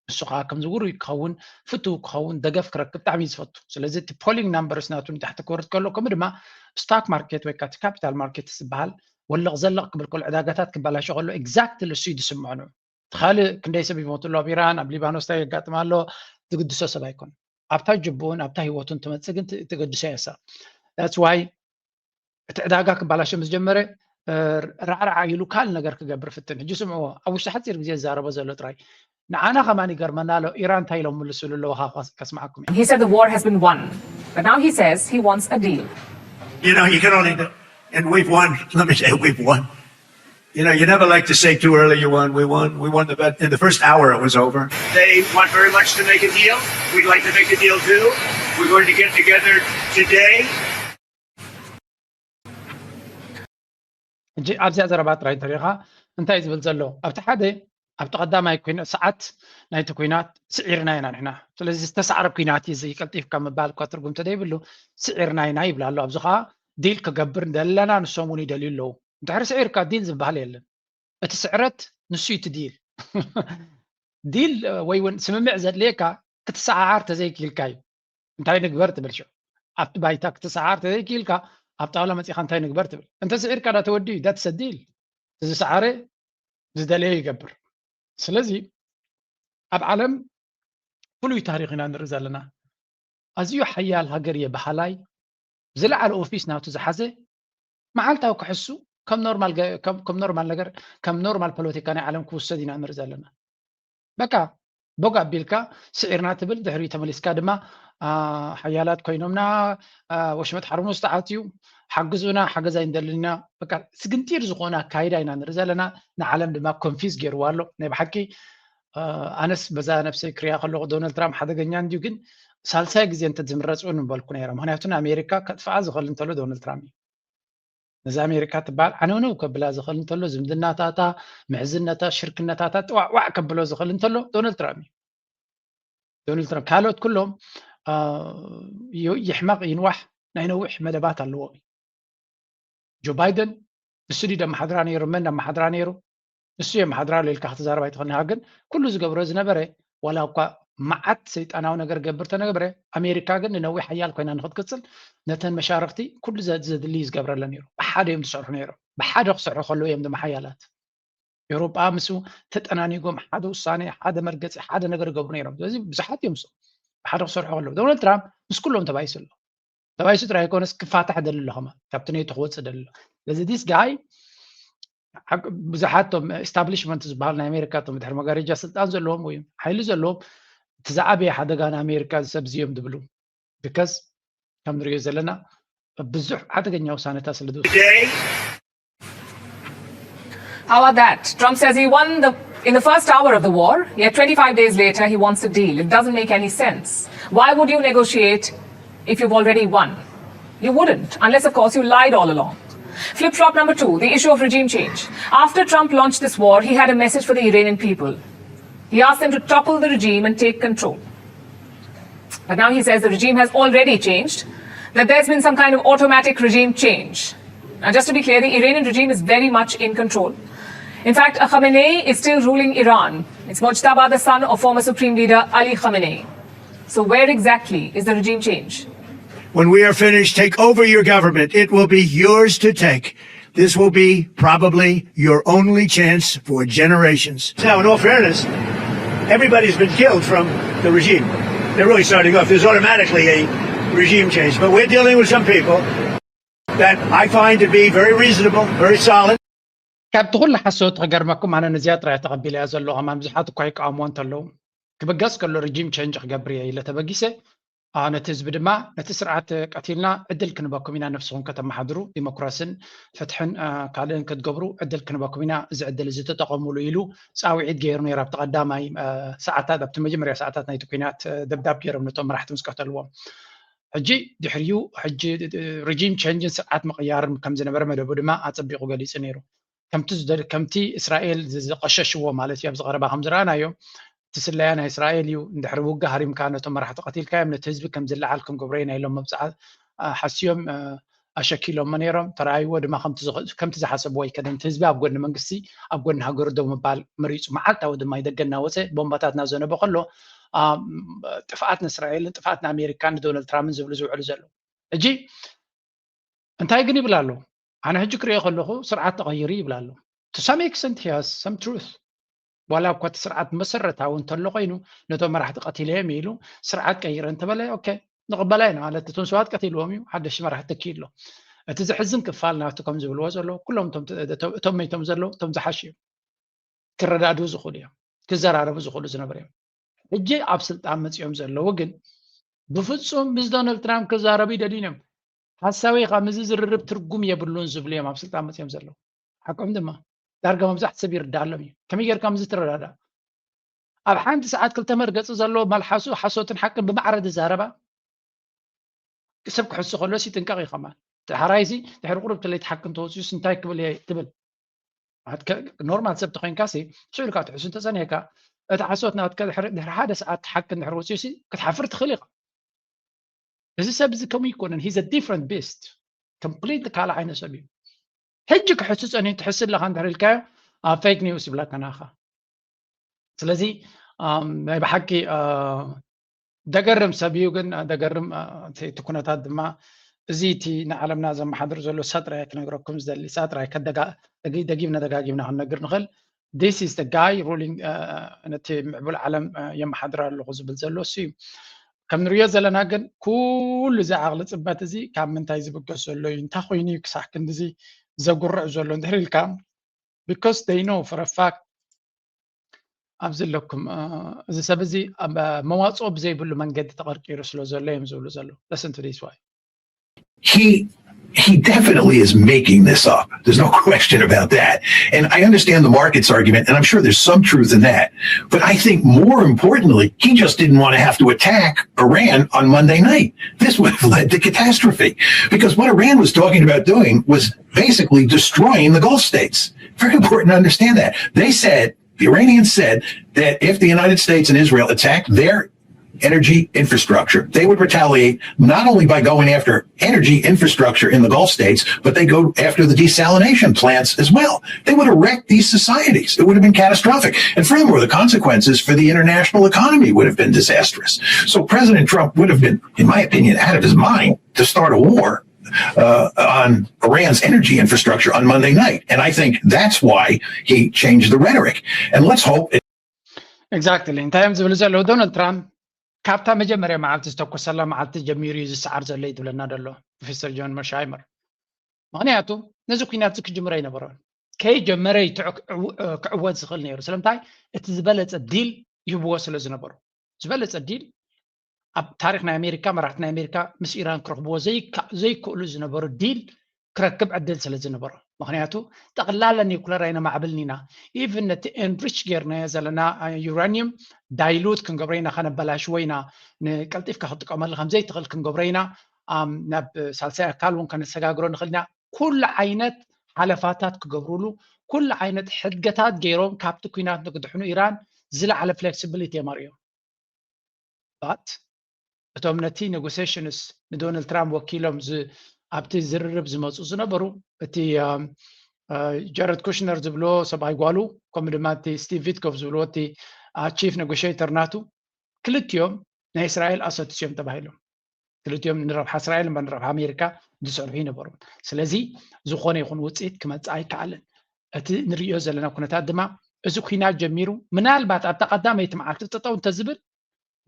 ንሱ ከዓ ከምዚ ውሩይ ክኸውን ፍትው ክኸውን ደገፍ ክረክብ ብጣዕሚ እዩ ዝፈቱ። ስለዚ እቲ ፖሊንግ ናምበርስ ናቱ ንታሕቲ ክወርድ ከሎ ከምኡ ድማ ስታክ ማርኬት ወይ ከዓ እቲ ካፒታል ማርኬት ዝበሃል ወለቕ ዘለቕ ክብል ከሎ ዕዳጋታት ክበላሾ ከሎ ኤግዛክትሊ እሱ እዩ ዝስምዖ ንዑ። እቲ ካልእ ክንደይ ሰብ ይሞቱ ኣሎ ኣብ ኢራን ኣብ ሊባኖስ እንታይ የጋጥም ኣሎ ዝግድሶ ሰብ ኣይኮን። ኣብታ ጅቡኡን ኣብታ ህይወቱን ትመፅእ ግን ትገድሶ እያ እሳ። That's why እቲ ዕዳጋ ክባላሸ ምስ ጀመረ ራዕራዕ ኢሉ ካልእ ነገር ክገብር ፍትን። ሕጂ ስምዕዎ ኣብ ውሽጢ ሓፂር ግዜ ዝዛረቦ ዘሎ ጥራይ ንዓና ከማን ይገርመና ኣሎ። ኢራን እንታይ ኢሎም ምልስሉ ኣለዉ ከስምዓኩም። He said the war has been won, but now he says he wants a deal. You know, you can only do, and we've won. Let me say, we've won. You know, you never like to say too early you won. We won. We won the bet. In the first hour, it was over. They want very much to make a deal. We'd like to make a deal too. We're going to get together today. ሕጂ ኣብዚኣ ዘረባ ጥራይ እንተሪኢኻ እንታይ እዩ ዝብል ዘሎ? ኣብቲ ሓደ ኣብቲ ቀዳማይ ኩና- ሰዓት ናይቲ ኩናት ስዒርና ኢና ንሕና። ስለዚ ዝተሳዕረ ኩናት እዩ እዚ ቀልጢፍካ ምባል እኳ ትርጉም ተደይብሉ ስዒርና ኢና ይብል ኣሎ። ኣብዚ ከዓ ዲል ክገብር ደለና ንሶም እውን ይደልዩ ኣለዉ። እንድሕሪ ስዒርካ ዲል ዝበሃል የለን። እቲ ስዕረት ንሱ እዩ እቲ ዲል። ዲል ወይ እውን ስምምዕ ዘድልየካ ክትሰዓዓር ተዘይክኢልካ እዩ። እንታይ ንግበር ትብል ሽዑ ኣብቲ ባይታ ክትሰዓር ተዘይክኢልካ ኣብ ጣውላ መፂኻ እንታይ ንግበር ትብል። እንተ ስዒርካ ዳ ተወዲ እዩ ዳት ሰዲል ዝሰዓረ ዝደለየ ይገብር። ስለዚ ኣብ ዓለም ፍሉይ ታሪኽ ኢና ንርኢ ዘለና። ኣዝዩ ሓያል ሃገር እየ በሃላይ ዝለዓለ ኦፊስ ናቱ ዝሓዘ መዓልታዊ ክሕሱ ከም ኖርማል ገ- ከም ከም ኖርማል ነገር ከም ኖርማል ፖለቲካ ናይ ዓለም ክውሰድ ኢና ንርኢ ዘለና። በቃ ቦግ ኣቢልካ ስዒርና ትብል፣ ድሕሪ ተመሊስካ ድማ ሓያላት ኮይኖምና፣ ወሽመጥ ሓርሙዝ ተዓትዩ፣ ሓግዙና፣ ሓገዝ ኣይንደልን ኢና። በቃ ስግንጢር ዝኾነ ኣካይዳ ኢና ንርኢ ዘለና። ንዓለም ድማ ኮንፊዝ ገይርዋ ኣሎ። ናይ ብሓቂ ኣነስ በዛ ነብሰይ ክሪኣ ከለኹ ዶናልድ ትራምፕ ሓደገኛ እንድዩ፣ ግን ሳልሳይ ግዜ እንተ ዝምረፅ እውን ምበልኩ ነይረ። ምክንያቱ ንኣሜሪካ ከጥፍኣ ዝኽእል እንተሎ ዶናልድ ትራምፕ እዩ። ነዚ ኣሜሪካ ትበሃል ዓነውነው ከብላ ዝኽእል እንተሎ፣ ዝምድናታታ፣ ምሕዝነታ፣ ሽርክነታታ ጥዋዕዋዕ ከብሎ ዝኽእል እንተሎ ዶናልድ ትራምፕ እዩ። ዶናልድ ትራምፕ ካልኦት ኩሎም ይሕመቕ ይንዋሕ ናይ ነዊሕ መደባት ኣለዎም። ጆ ባይደን ንሱ ድዩ ደመሓድራ ነይሩ? መን ደመሓድራ ነይሩ? ንሱ የመሓድራ ኣሎ ኢልካ ክትዛረብ ኣይትኽእልን። ግን ኩሉ ዝገብሮ ዝነበረ ዋላ እኳ መዓት ሰይጣናዊ ነገር ገብር ተነግበረ ኣሜሪካ ግን ንነዊሕ ሓያል ኮይና ንክትቅፅል ነተን መሻርክቲ ኩሉ ዘድሊ እዩ ዝገብረለን ነይሩ። ብሓደ እዮም ዝሰርሑ ነይሮም። ብሓደ ክሰርሑ ከለዉ እዮም ድማ ሓያላት። ኤውሮጳ ምስ ተጠናኒጎም ሓደ ውሳኔ፣ ሓደ መርገፂ፣ ሓደ ነገር ይገብሩ ነይሮም። ስለዚ ብዙሓት እዮም ስ ብሓደ ክሰርሑ ከለዉ ዶናልድ ትራምፕ ምስ ኩሎም ተባይሱ ኣሎ። ተባይሱ ጥራይ ኣይኮነስ ክፋታሕ ደሊ ኣሎ ከማ ካብቲ ነይቱ ክወፅእ ደሊ ኣሎ። ስለዚ ዲስ ጋይ ብዙሓት ቶም ኤስታብሊሽመንት ዝበሃል ናይ ኣሜሪካ ቶም ድሕሪ መጋረጃ ስልጣን ዘለዎም ወይ ሓይሊ ዘለዎም እቲ ዝዓበየ ሓደጋ ንኣሜሪካ ዝሰብዚ እዮም ዝብሉ። ቢካዝ ከም ንሪኦ ዘለና ብዙሕ ሓደገኛ ውሳነታት ስለ ዝወስዱ How about that? Trump says he won the in the first hour of the war, yet twenty-five days later he wants a deal. It doesn't make any sense. Why would you negotiate if you've already won? You wouldn't, unless, of course, you lied all along. Flip flop number two, the issue of regime change. After Trump launched this war, he had a message for the Iranian people. He asked them to topple the regime and take control. But now he says the regime has already changed, that there's been some kind of automatic regime change. Now, just to be clear, the Iranian regime is very much in control. In fact, a Khamenei is still ruling Iran. It's Mojtaba, the son of former Supreme Leader Ali Khamenei. So, where exactly is the regime change? When we are finished, take over your government. It will be yours to take. This will be probably your only chance for generations. Now, in all fairness, everybody's been killed from the regime. They're really starting off. There's automatically a regime change, but we're dealing with some people that I find to be very reasonable, very solid. ካብቲ ኩሉ ሓሶት ክገርመኩም ኣነ ነዚኣ ጥራይ ተቐቢለያ ዘሎ ከማን ብዙሓት እኳ ይቃወምዎ እንተለዉ ክብገስ ከሎ ሪጂም ቸንጅ ክገብር እየ ኢለ ተበጊሰ ነቲ ህዝቢ ድማ ነቲ ስርዓት ቀቲልና ዕድል ክንበኩም ኢና ነብስኹም ከተመሓድሩ ዲሞክራስን ፍትሕን ካልእን ክትገብሩ ዕድል ክንበኩም ኢና እዚ ዕድል እዚ ተጠቐሙሉ ኢሉ ፃውዒት ገይሩ ነይሩ ኣብቲ ቀዳማይ ሰዓታት ኣብቲ መጀመርያ ሰዓታት ናይቲ ኩናት ደብዳብ ገይሮም ነቶም መራሕቲ ምስ ቀተልዎም ሕጂ ድሕሪኡ ሕጂ ሪጂም ቸንጅን ስርዓት ምቕያርን ከም ዝነበረ መደቡ ድማ ኣፀቢቑ ገሊፁ ነይሩ ከምቲ እስራኤል ዝቐሸሽዎ ማለት እዩ ኣብዚ ቀረባ ከም ዝረኣናዮ እቲ ስለያ ናይ እስራኤል እዩ እንድሕሪ ውግእ ሃሪምካ ነቶም መራሕቲ ቀቲልካዮም ነቲ ህዝቢ ከም ዝለዓል ክንገብሮ ኢና ኢሎም መብፅዓ ሓስዮም ኣሸኪሎሞ ነይሮም ተረኣይዎ ድማ ከምቲ ዝሓሰብዎ ኣይከደን እቲ ህዝቢ ኣብ ጎኒ መንግስቲ ኣብ ጎኒ ሃገሩ ደው ምባል መሪፁ መዓልታዊ ድማ ይደገ እናወፀ ቦምባታት እናዘነበ ከሎ ጥፍኣት ንእስራኤልን ጥፍኣት ንኣሜሪካን ንዶናልድ ትራምፕን ዝብሉ ዝውዕሉ ዘለዉ ሕጂ እንታይ ግን ይብል ኣሎ ኣነ ሕጂ ክሪኦ ከለኹ ስርዓት ተቐይሩ ይብል ኣሎ to some extent he has some truth ዋላ እኳ እቲ ስርዓት መሰረታዊ እንተሎ ኮይኑ ነቶም መራሕቲ ቀቲለዮም ኢሉ ስርዓት ቀይረ እንተበለ ኦኬ ንቕበላ ኢና ማለት እቶም ሰባት ቀቲልዎም እዩ ሓደሽ መራሕቲ ተኪ ኣሎ እቲ ዝሕዝን ክፋል ናብቲ ከም ዝብልዎ ዘሎ ኩሎም እቶም መይቶም ዘለዉ እቶም ዝሓሽ እዩ ክረዳድኡ ዝኽእሉ እዮም ክዘራረቡ ዝኽእሉ ዝነበሩ እዮም ሕጂ ኣብ ስልጣን መፂኦም ዘለዉ ግን ብፍፁም ምስ ዶናልድ ትራምፕ ክዛረቡ ይደልዩን እዮም ሓሳዊ ካብ ምዚ ዝርርብ ትርጉም የብሉን ዝብሉ እዮም ኣብ ስልጣን መፅኦም ዘለዉ ሓቆም ድማ ዳርጋ መብዛሕቲ ሰብ ይርዳሎም እዩ ከመይ ጌርካ ምዚ ትረዳዳ ኣብ ሓንቲ ሰዓት ክልተ መርገፂ ዘለዎ መልሓሱ ሓሶትን ሓቅን ብማዕረ ዝዛረባ ሰብ ክሕሱ ከሎ ሲ ጥንቀቕ እዩ ከማን ዳሕራይ ሲ ድሕሪ ቁሩብ ተለይ ትሓክም ተወፅኡ እንታይ ክብል እየ ትብል ኖርማል ሰብ ተኮይንካ ሲ ሽዑ ኢልካ ትሕሱ እንተፀኒሕካ እቲ ሓሶት ናትካ ድሕሪ ሓደ ሰዓት ትሓክም ድሕሪ ወፅኡ ሲ ክትሓፍር ትኽእል ኢኻ እዚ ሰብ እዚ ከምኡ ይኮነን he's a different beast complete ካልእ ዓይነት ሰብ እዩ ሕጂ ክሕሱ ፀኒሑ ትሕስ ኣለካ እንድሕር ኢልካዮ ኣብ fake news ይብለካ ናኻ ስለዚ ናይ ብሓቂ ደገርም ሰብ እዩ። ግን ደገርም እቲ ኩነታት ድማ እዚ እቲ ንዓለምና ዘመሓድር ዘሎ ሳጥራይ ክነግረኩም ዝደሊ ሳጥራይ ደጊምና ደጋጊምና ክንነግር ንኽእል። This is the guy ruling ነቲ ምዕቡል ዓለም የመሓድር ኣለኹ ዝብል ዘሎ እሱ እዩ። ከም ንሪኦ ዘለና ግን ኩሉ እዚ ዓቕሊ ፅበት እዚ ካብ ምንታይ ዝብገስ ዘሎ እዩ? እንታይ ኮይኑ እዩ ክሳዕ ክንድዚ ዘጉርዕ ዘሎ እንድሕር ኢልካ because they know for a fact ኣብዚ ኣለኩም እዚ ሰብ እዚ መዋፅኦ ብዘይብሉ መንገዲ ተቐርቂሩ ስለ ዘሎ እዮም ዝብሉ ዘሎ። Listen to this way. He he definitely is making this up. There's no question about that. And I understand the market's argument, and I'm sure there's some truth in that. But I think more importantly, he just didn't want to have to attack Iran on Monday night. This would have led to catastrophe because what Iran was talking about doing was basically destroying the Gulf states. Very important to understand that. They said, the Iranians said that if the United States and Israel attacked their energy infrastructure, they would retaliate not only by going after energy infrastructure in the Gulf states, but they go after the desalination plants as well. They would wreck these societies. It would have been catastrophic. And furthermore, the consequences for the international economy would have been disastrous. So President Trump would have been, in my opinion, out of his mind to start a war uh, on Iran's energy infrastructure on Monday night. And I think that's why he changed the rhetoric. And let's hope. It- exactly. እንታይ እዮም ዝብሉ ዘለዉ? ዶናልድ ትራምፕ ካብታ መጀመርያ መዓልቲ ዝተኮሰላ መዓልቲ ጀሚሩ እዩ ዝሰዓር ዘሎ እዩ ዝብለና ዘሎ ፕሮፌሰር ጆን መርሻይመር። ምክንያቱ ነዚ ኩናት እዚ ክጅምሮ ኣይነበሮን። ከይጀመረ ክዕወት ዝኽእል ነይሩ። ስለምንታይ? እቲ ዝበለፀ ዲል ይህብዎ ስለ ዝነበሩ። ዝበለፀ ዲል ኣብ ታሪክ ናይ ኣሜሪካ፣ መራሕቲ ናይ ኣሜሪካ ምስ ኢራን ክረኽብዎ ዘይክእሉ ዝነበሩ ዲል ክረክብ ዕድል ስለ ዝነበሮ። ምክንያቱ ጠቕላላ ኒኩለር ኣይነማዕብልን ኢና። ኢቭን ነቲ ኤንሪች ጌርናዮ ዘለና ዩራኒየም ዳይሉት ክንገብሮ ኢና፣ ከነበላሽዎ ኢና፣ ንቀልጢፍካ ክትጥቀመሉ ከምዘይትኽእል ክንገብሮ ኢና። ናብ ሳልሳይ ኣካል እውን ከነሰጋግሮ ንኽእል ኢና። ኩሉ ዓይነት ሓለፋታት ክገብሩሉ፣ ኩሉ ዓይነት ሕገታት ገይሮም ካብቲ ኩናት ንክድሕኑ ኢራን ዝለዓለ ፍሌክሲቢሊቲ እዮም ኣርእዮም። ባት እቶም ነቲ ኔጎሲሽንስ ንዶናልድ ትራምፕ ወኪሎም ኣብቲ ዝርርብ ዝመፁ ዝነበሩ እቲ ጀረድ ኩሽነር ዝብሎ ሰብኣይ ጓሉ ከምኡ ድማ እቲ ስቲቭ ዊትኮፍ ዝብልዎ እቲ ቺፍ ኔጎሽተር ናቱ ክልቲኦም ናይ እስራኤል ኣሰትስ እዮም ተባሂሎም። ክልቲኦም ንረብሓ እስራኤል እምበር ንረብሓ ኣሜሪካ ዝሰርሑ ይነበሩ። ስለዚ ዝኾነ ይኹን ውፅኢት ክመፅእ ኣይከኣልን። እቲ ንሪኦ ዘለና ኩነታት ድማ እዚ ኩናት ጀሚሩ ምናልባት ኣብታ ቀዳመይቲ መዓልቲ ጠጠው እንተዝብል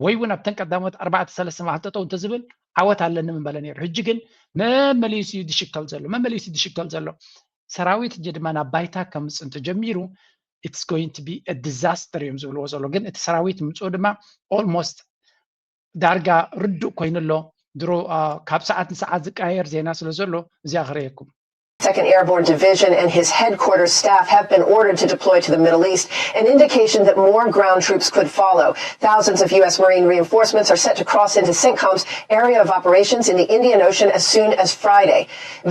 ወይ እውን ኣብተን ቀዳሞት ኣርባዕተ ሰለስተ መዓልቲ ጠጠው እንተዝብል ዓወት ኣለኒ ምበለ ነይሩ። ሕጂ ግን መመሊሱ እዩ ዝሽከል ዘሎ፣ መመሊሱ እዩ ዝሽከል ዘሎ። ሰራዊት ሕጂ ድማ ናብ ባይታ ከምፅእ እንተጀሚሩ it's going to be a disaster እዮም ዝብልዎ ዘሎ። ግን እቲ ሰራዊት ምምፅኡ ድማ almost ዳርጋ ርዱእ ኮይኑ ኣሎ። ድሮ ካብ ሰዓት ንሰዓት ዝቀያየር ዜና ስለ ዘሎ እዚኣ ክረየኩም። Second Airborne Division and his headquarters staff have been ordered to deploy to the Middle East, an indication that more ground troops could follow. Thousands of U S Marine reinforcements are set to cross into CENTCOM's area of operations in the Indian Ocean as soon as Friday,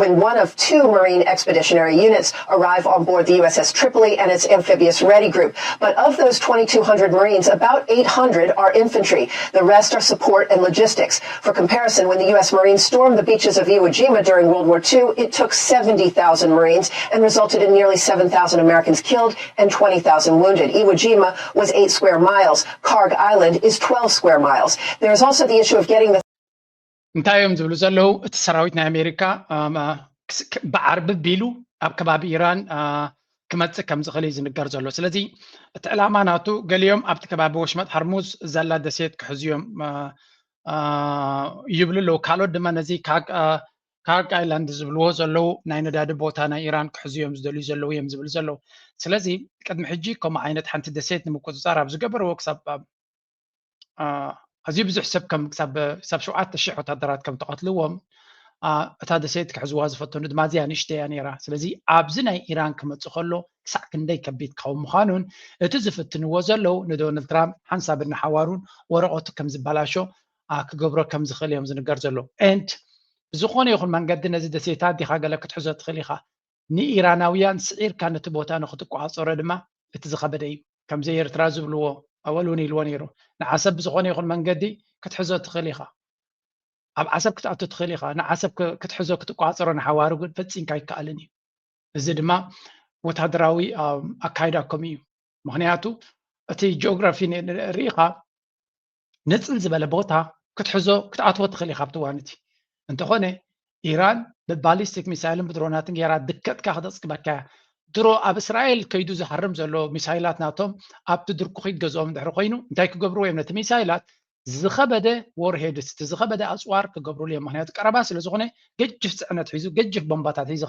when one of two Marine expeditionary units arrive on board the U S S Tripoli and its amphibious ready group. But of those twenty-two hundred Marines, about eight hundred are infantry. The rest are support and logistics. For comparison, when the U S Marines stormed the beaches of Iwo Jima during World War two, it took seventy thousand Marines and resulted in nearly seven thousand Americans killed and twenty thousand wounded. Iwo Jima was eight square miles. Kharg Island is twelve square miles. There is also the issue of getting the እንታይ እዮም ዝብሉ ዘለዉ? እቲ ሰራዊት ናይ ኣሜሪካ ብዓርቢ ቢሉ ኣብ ከባቢ ኢራን ክመፅእ ከም ዝኽእል እዩ ዝንገር ዘሎ። ስለዚ እቲ ዕላማ ናቱ ገሊኦም ኣብቲ ከባቢ ወሽመጥ ሃርሙዝ ዘላ ደሴት ክሕዙ እዮም ይብሉ ኣለዉ። ካልኦት ድማ ነዚ ካርግ ኣይላንድ ዝብልዎ ዘለዉ ናይ ነዳዲ ቦታ ናይ ኢራን ክሕዙ እዮም ዝደልዩ ዘለዉ እዮም ዝብሉ ዘለዉ። ስለዚ ቅድሚ ሕጂ ከምኡ ዓይነት ሓንቲ ደሴት ንምቁፅፃር ኣብ ዝገበርዎ ክሳብ ኣዝዩ ብዙሕ ሰብ ከም ክሳብ ክሳብ ሸውዓተ ሺሕ ወታደራት ከም ተቐትልዎም እታ ደሴት ክሕዝዋ ዝፈተኑ ድማ እዚኣ ንእሽተይ እያ ነይራ። ስለዚ ኣብዚ ናይ ኢራን ክመፅእ ከሎ ክሳዕ ክንደይ ከቢድ ክኸውን ምዃኑን እቲ ዝፍትንዎ ዘለዉ ንዶናልድ ትራምፕ ሓንሳብ እናሓዋሩን ወረቐቱ ከም ዝባላሾ ክገብሮ ከም ዝኽእል እዮም ዝንገር ዘለዉ። ኤንድ ብዝኾነ ይኹን መንገዲ ነዚ ደሴታት ዲኻ ገለ ክትሕዞ ትኽእል ኢኻ። ንኢራናውያን ስዒርካ ነቲ ቦታ ንክትቆፃፀሮ ድማ እቲ ዝኸበደ እዩ። ከምዚ ኤርትራ ዝብልዎ ኣወል እውን ኢልዎ ነይሩ። ንዓሰብ ብዝኾነ ይኹን መንገዲ ክትሕዞ ትኽእል ኢኻ። ኣብ ዓሰብ ክትኣቱ ትኽእል ኢኻ። ንዓሰብ ክትሕዞ ክትቋፀሮ ንሓዋሩ ግን ፈፂምካ ኣይከኣልን እዩ። እዚ ድማ ወታደራዊ ኣካይዳ ከምኡ እዩ። ምክንያቱ እቲ ጂኦግራፊ ርኢኻ ንፅል ዝበለ ቦታ ክትሕዞ ክትኣትዎ ትኽእል ኢኻ ኣብቲ እዋን እቲ። እንተኾነ ኢራን ብባሊስቲክ ሚሳይልን ብድሮናትን ገይራ ድከጥካ ክተፅግበካ እያ። ድሮ ኣብ እስራኤል ከይዱ ዝሃርም ዘሎ ሚሳይላት ናቶም ኣብቲ ድርኩኺት ገዝኦም እንድሕሪ ኮይኑ እንታይ ክገብርዎ እዮም? ነቲ ሚሳይላት ዝኸበደ ዎርሄድስ፣ እቲ ዝኸበደ ኣፅዋር ክገብሩሉ እዮም። ምክንያቱ ቀረባ ስለ ዝኾነ ገጅፍ ፅዕነት ሒዙ ገጅፍ ቦምባታት ሒዙ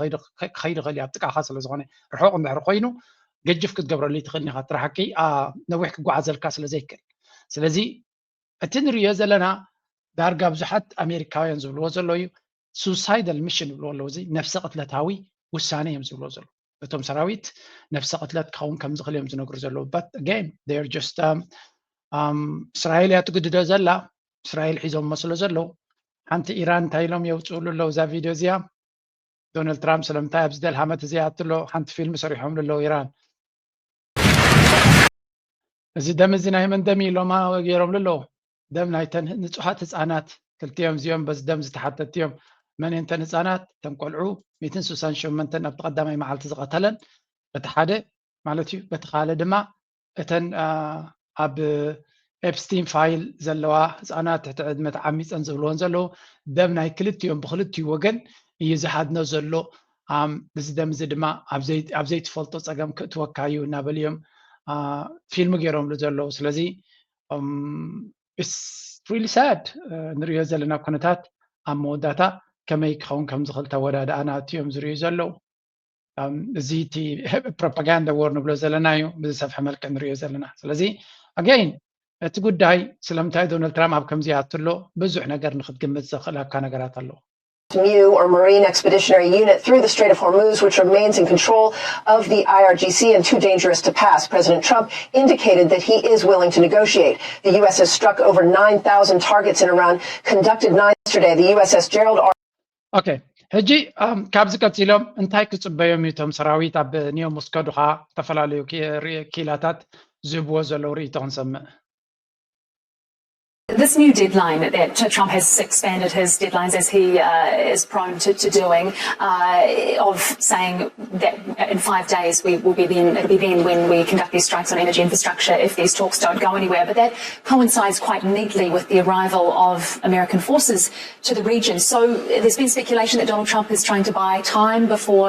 ክኸይዱ ይኽእል እዩ። ኣብ ጥቃኻ ስለ ዝኾነ ርሑቕ እንድሕሪ ኮይኑ ገጅፍ ክትገብረሉ ይትኽእል ኢኻ። ጥራሓቂ ነዊሕ ክጓዓዘልካ ስለ ዘይክእል። ስለዚ እቲ ንሪኦ ዘለና ዳርጋ ብዙሓት ኣሜሪካውያን ዝብልዎ ዘሎ እዩ። ሱሳይዳል ሚሽን ይብልዎ ኣለዉ። እዚ ነፍሰ ቅትለታዊ ውሳነ እዮም ዝብልዎ ዘለዉ። እቶም ሰራዊት ነፍሰ ቅትለት ክኸውን ከም ዝኽእል እዮም ዝነግሩ ዘለዉ። But again, they're just, um, um, እስራኤል እያ ትግድዶ ዘላ። እስራኤል ሒዞም መስሎ ዘለዉ። ሓንቲ ኢራን እንታይ ኢሎም የውፅእሉ ኣለዉ እዛ ቪድዮ እዚኣ? ዶናልድ ትራምፕ ስለምንታይ ኣብዚ ደልሃመት እዚ ኣትሎ ሓንቲ ፊልም ሰሪሖምሉ ኣለዉ ኢራን። እዚ ደም እዚ ናይ መን ደም እዩ ኢሎማ ገይሮምሉ ኣለዉ። ደም ናይተን ንጹሃት ህፃናት ክልቲኦም እዚኦም በዚ ደም ዝተሓተት እዮም። መን እየን እተን ህፃናት? እተን ቆልዑ ሚእትን ስሳን ሸመንተን ኣብቲ ቀዳማይ መዓልቲ ዝቐተለን በቲ ሓደ ማለት እዩ። በቲ ካልእ ድማ እተን ኣብ ኤፕስቲን ፋይል ዘለዋ ህፃናት ትሕቲ ዕድመ ተዓሚፀን ዝብልወን ዘለዉ ደም ናይ ክልቲኦም ብክልቲኡ ወገን እዩ ዝሃድኖ ዘሎ። እዚ ደም እዚ ድማ ኣብ ዘይትፈልጦ ፀገም ክእትወካ እዩ እናበሉ እዮም ፊልም ገይሮምሉ ዘለዉ። ስለዚ it's really sad ንሪኦ ዘለና ኩነታት ኣብ መወዳእታ ከመይ ክኸውን ከም ዝኽእል ተወዳድኣና እዮም ዝርእዩ ዘለዉ። እዚ እቲ ፕሮፓጋንዳ ወር ንብሎ ዘለና እዩ ብዝሰፍሐ መልክዕ ንሪኦ ዘለና። ስለዚ ኣገይን እቲ ጉዳይ ስለምንታይ ዶናልድ ትራምፕ ኣብ ከምዚ ኣትሎ ብዙሕ ነገር ንክትግምት ዘኽእለካ ነገራት ኣለዎ። New or Marine Expeditionary Unit through the Strait of Hormuz, which remains in control of the I R G C and too dangerous to pass. President Trump indicated that he is willing to negotiate. The U S has struck over nine thousand targets in Iran, conducted nine yesterday. The U S S Gerald R. ኦኬ፣ ሕጂ ካብዚ ቀፂሎም እንታይ ክፅበዮም እዩ እቶም ሰራዊት ኣብ ኒዮም ምስ ከዱኻ ዝተፈላለዩ ክኢላታት ዝህብዎ ዘለዉ ርእይቶ ክንሰምዕ? This new deadline that Trump has expanded his deadlines as he uh, is prone to, to doing, uh, of saying that in five days we will be then, it'll be then when we conduct these strikes on energy infrastructure if these talks don't go anywhere. But that coincides quite neatly with the arrival of American forces to the region. So there's been speculation that Donald Trump is trying to buy time before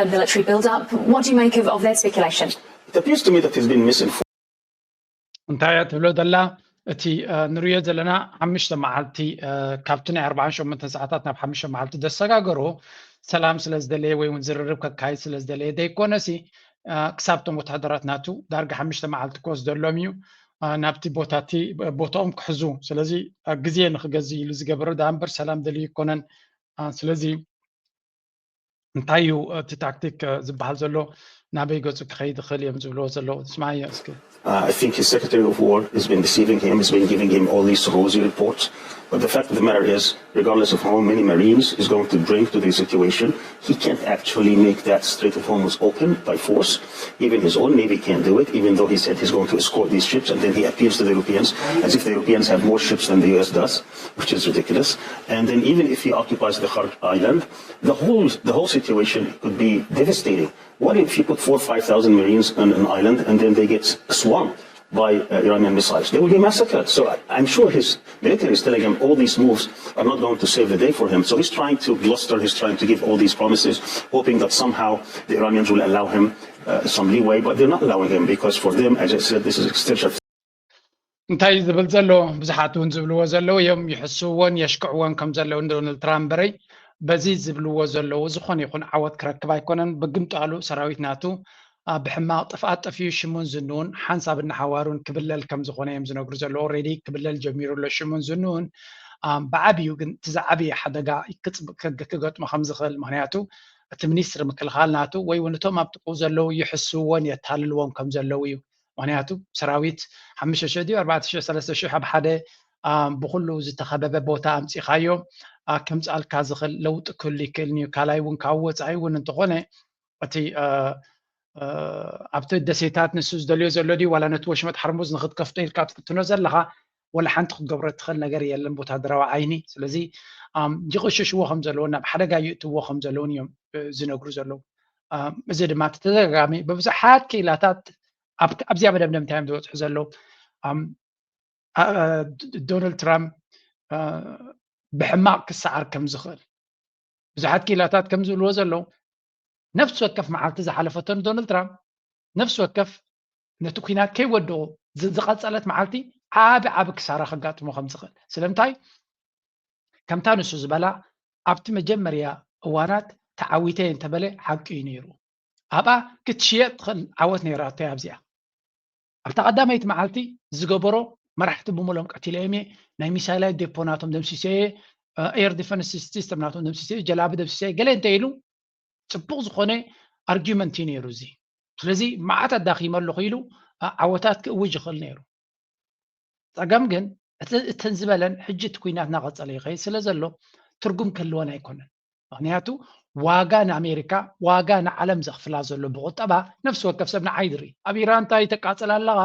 a military build-up. What do you make of, of that speculation? It appears to me that he's been misinformed. እንታይ እያ ትብሎ ዘላ? እቲ ንሪኦ ዘለና ሓሙሽተ መዓልቲ ካብቲ ናይ ኣርባዓን ሸሞንተን ሰዓታት ናብ ሓሙሽተ መዓልቲ ዘሰጋገሮ ሰላም ስለ ዝደለየ ወይ እውን ዝርርብ ከካይድ ስለ ዝደለየ ዘይኮነሲ ክሳብ እቶም ወታደራት ናቱ ዳርጋ ሓሙሽተ መዓልቲ ክወስደሎም እዩ ናብቲ ቦታቲ ቦታኦም ክሕዙ። ስለዚ ግዜ ንክገዝ ኢሉ ዝገበሮ ዳ እምበር ሰላም ደልዩ ይኮነን። ስለዚ እንታይ እዩ እቲ ታክቲክ ዝበሃል ዘሎ? ናበይ ገፁ ክኸይድ ይኽእል እዮም ዝብልዎ ዘለዉ? ስማዮ እስኪ። I think his Secretary of War has been deceiving him, has been giving him all these rosy reports. But the fact of the matter is, regardless of how many Marines is going to bring to the situation, he can't actually make that Strait of Hormuz open by force. Even his own navy can't do it, even though he said he's going to escort these ships, and then he appeals to the Europeans as if the Europeans have more ships than the U S does, which is ridiculous. And then even if he occupies the Khark island, the whole, the whole situation could be devastating. What if you put four, five thousand Marines on an island and then they get swamped by uh, Iranian missiles? They will be massacred. So I, I'm sure his military is telling him all these moves are not going to save the day for him. So he's trying to bluster, he's trying to give all these promises, hoping that somehow the Iranians will allow him uh, some leeway, but they're not allowing him because for them, as I said, this is existential. እንታይ ዝብል ዘሎ? ብዙሓት እውን ዝብልዎ ዘለዉ እዮም። ይሕስውዎን የሽክዕዎን ከም ዘለዉ ንዶናልድ ትራምፕ በረይ በዚ ዝብልዎ ዘለዉ ዝኾነ ይኹን ዓወት ክረክብ ኣይኮነን። ብግምጣሉ ሰራዊት ናቱ ብሕማቕ ጥፍኣት ጠፊኡ ሽሙን ዝንኡን ሓንሳብ እናሓዋሩን ክብለል ከም ዝኾነ እዮም ዝነግሩ ዘለዉ። ኦልሬዲ ክብለል ጀሚሩ ኣሎ ሽሙን ዝንኡን። ብዓብዩ ግን እቲ ዝዓበየ ሓደጋ ክገጥሞ ከም ዝኽእል፣ ምክንያቱ እቲ ሚኒስትሪ ምክልኻል ናቱ ወይ እውን እቶም ኣብ ጥቅኡ ዘለዉ ይሕስውዎን የታልልዎም ከም ዘለዉ እዩ። ምክንያቱ ሰራዊት ሓሙሽተ ሽሕ ድዩ ኣርባዕተ ሽሕ ሰለስተ ሽሕ ኣብ ሓደ ብኩሉ ዝተኸበበ ቦታ ኣምፂኻዮ ከምፅኣልካ ዝኽእል ለውጢ ክህሉ ይክእል እዩ። ካልኣይ እውን ካብ ወፃኢ እውን እንተኾነ እቲ ኣብቲ ደሴታት ንሱ ዝደልዮ ዘሎ ድዩ ዋላ ነቲ ወሽመጥ ሓርሙዝ ንክትከፍቶ ኢልካ ትፍትኖ ዘለኻ ወላ ሓንቲ ክትገብሮ እትኽእል ነገር የለን ብወታደራዊ ዓይኒ። ስለዚ ይቕሽሽዎ ከም ዘለዎ ናብ ሓደጋ ይእትዎ ከም ዘለውን እዮም ዝነግሩ ዘለዉ። እዚ ድማ ተደጋጋሚ ብብዙሓት ክኢላታት ኣብዚኣ መደምደምታ እዮም ዝበፅሑ ዘለዉ። ዶናልድ ትራምፕ ብሕማቕ ክሰዓር ከም ዝኽእል ብዙሓት ክኢላታት ከም ዝብልዎ ዘለዉ፣ ነፍሲ ወከፍ መዓልቲ ዝሓለፈቶ ንዶናልድ ትራምፕ ነፍሲ ወከፍ ነቲ ኲናት ከይወደኦ ዝቐፀለት መዓልቲ ዓቢ ዓቢ ክሳራ ከጋጥሞ ከም ዝኽእል። ስለምንታይ? ከምታ ንሱ ዝበላ ኣብቲ መጀመርያ እዋናት ተዓዊተ እንተበለ ሓቂ እዩ ነይሩ። ኣብኣ ክትሽየጥ ትኽእል ዓወት ነይራቶ ኣብዚኣ ኣብታ ቀዳመይቲ መዓልቲ ዝገበሮ መራሕቲ ብምሎም ቀቲለዮም እየ፣ ናይ ሚሳይላት ዴፖ ናቶም ደምሲሰ፣ ኤር ዲፈንስ ሲስተም ናቶም ደምሲሰ፣ ጀላቢ ደምሲሰ፣ ገለ እንተ ኢሉ ፅቡቕ ዝኾነ ኣርጊመንት እዩ ነይሩ። እዚ ስለዚ መዓት ኣዳኺመ ኣለኹ ኢሉ ዓወታት ክእውጅ ይኽእል ነይሩ። ፀገም ግን እተን ዝበለን ሕጂ እቲ ኩናት እናቐፀለ ይኸይድ ስለ ዘሎ ትርጉም ክህልወን ኣይኮነን። ምክንያቱ ዋጋ ንኣሜሪካ ዋጋ ንዓለም ዘኽፍላ ዘሎ ብቁጠባ ነፍሲ ወከፍ ሰብ ንዓይ ድሪ ኣብ ኢራን እንታይ ተቃፅል ኣለኻ፣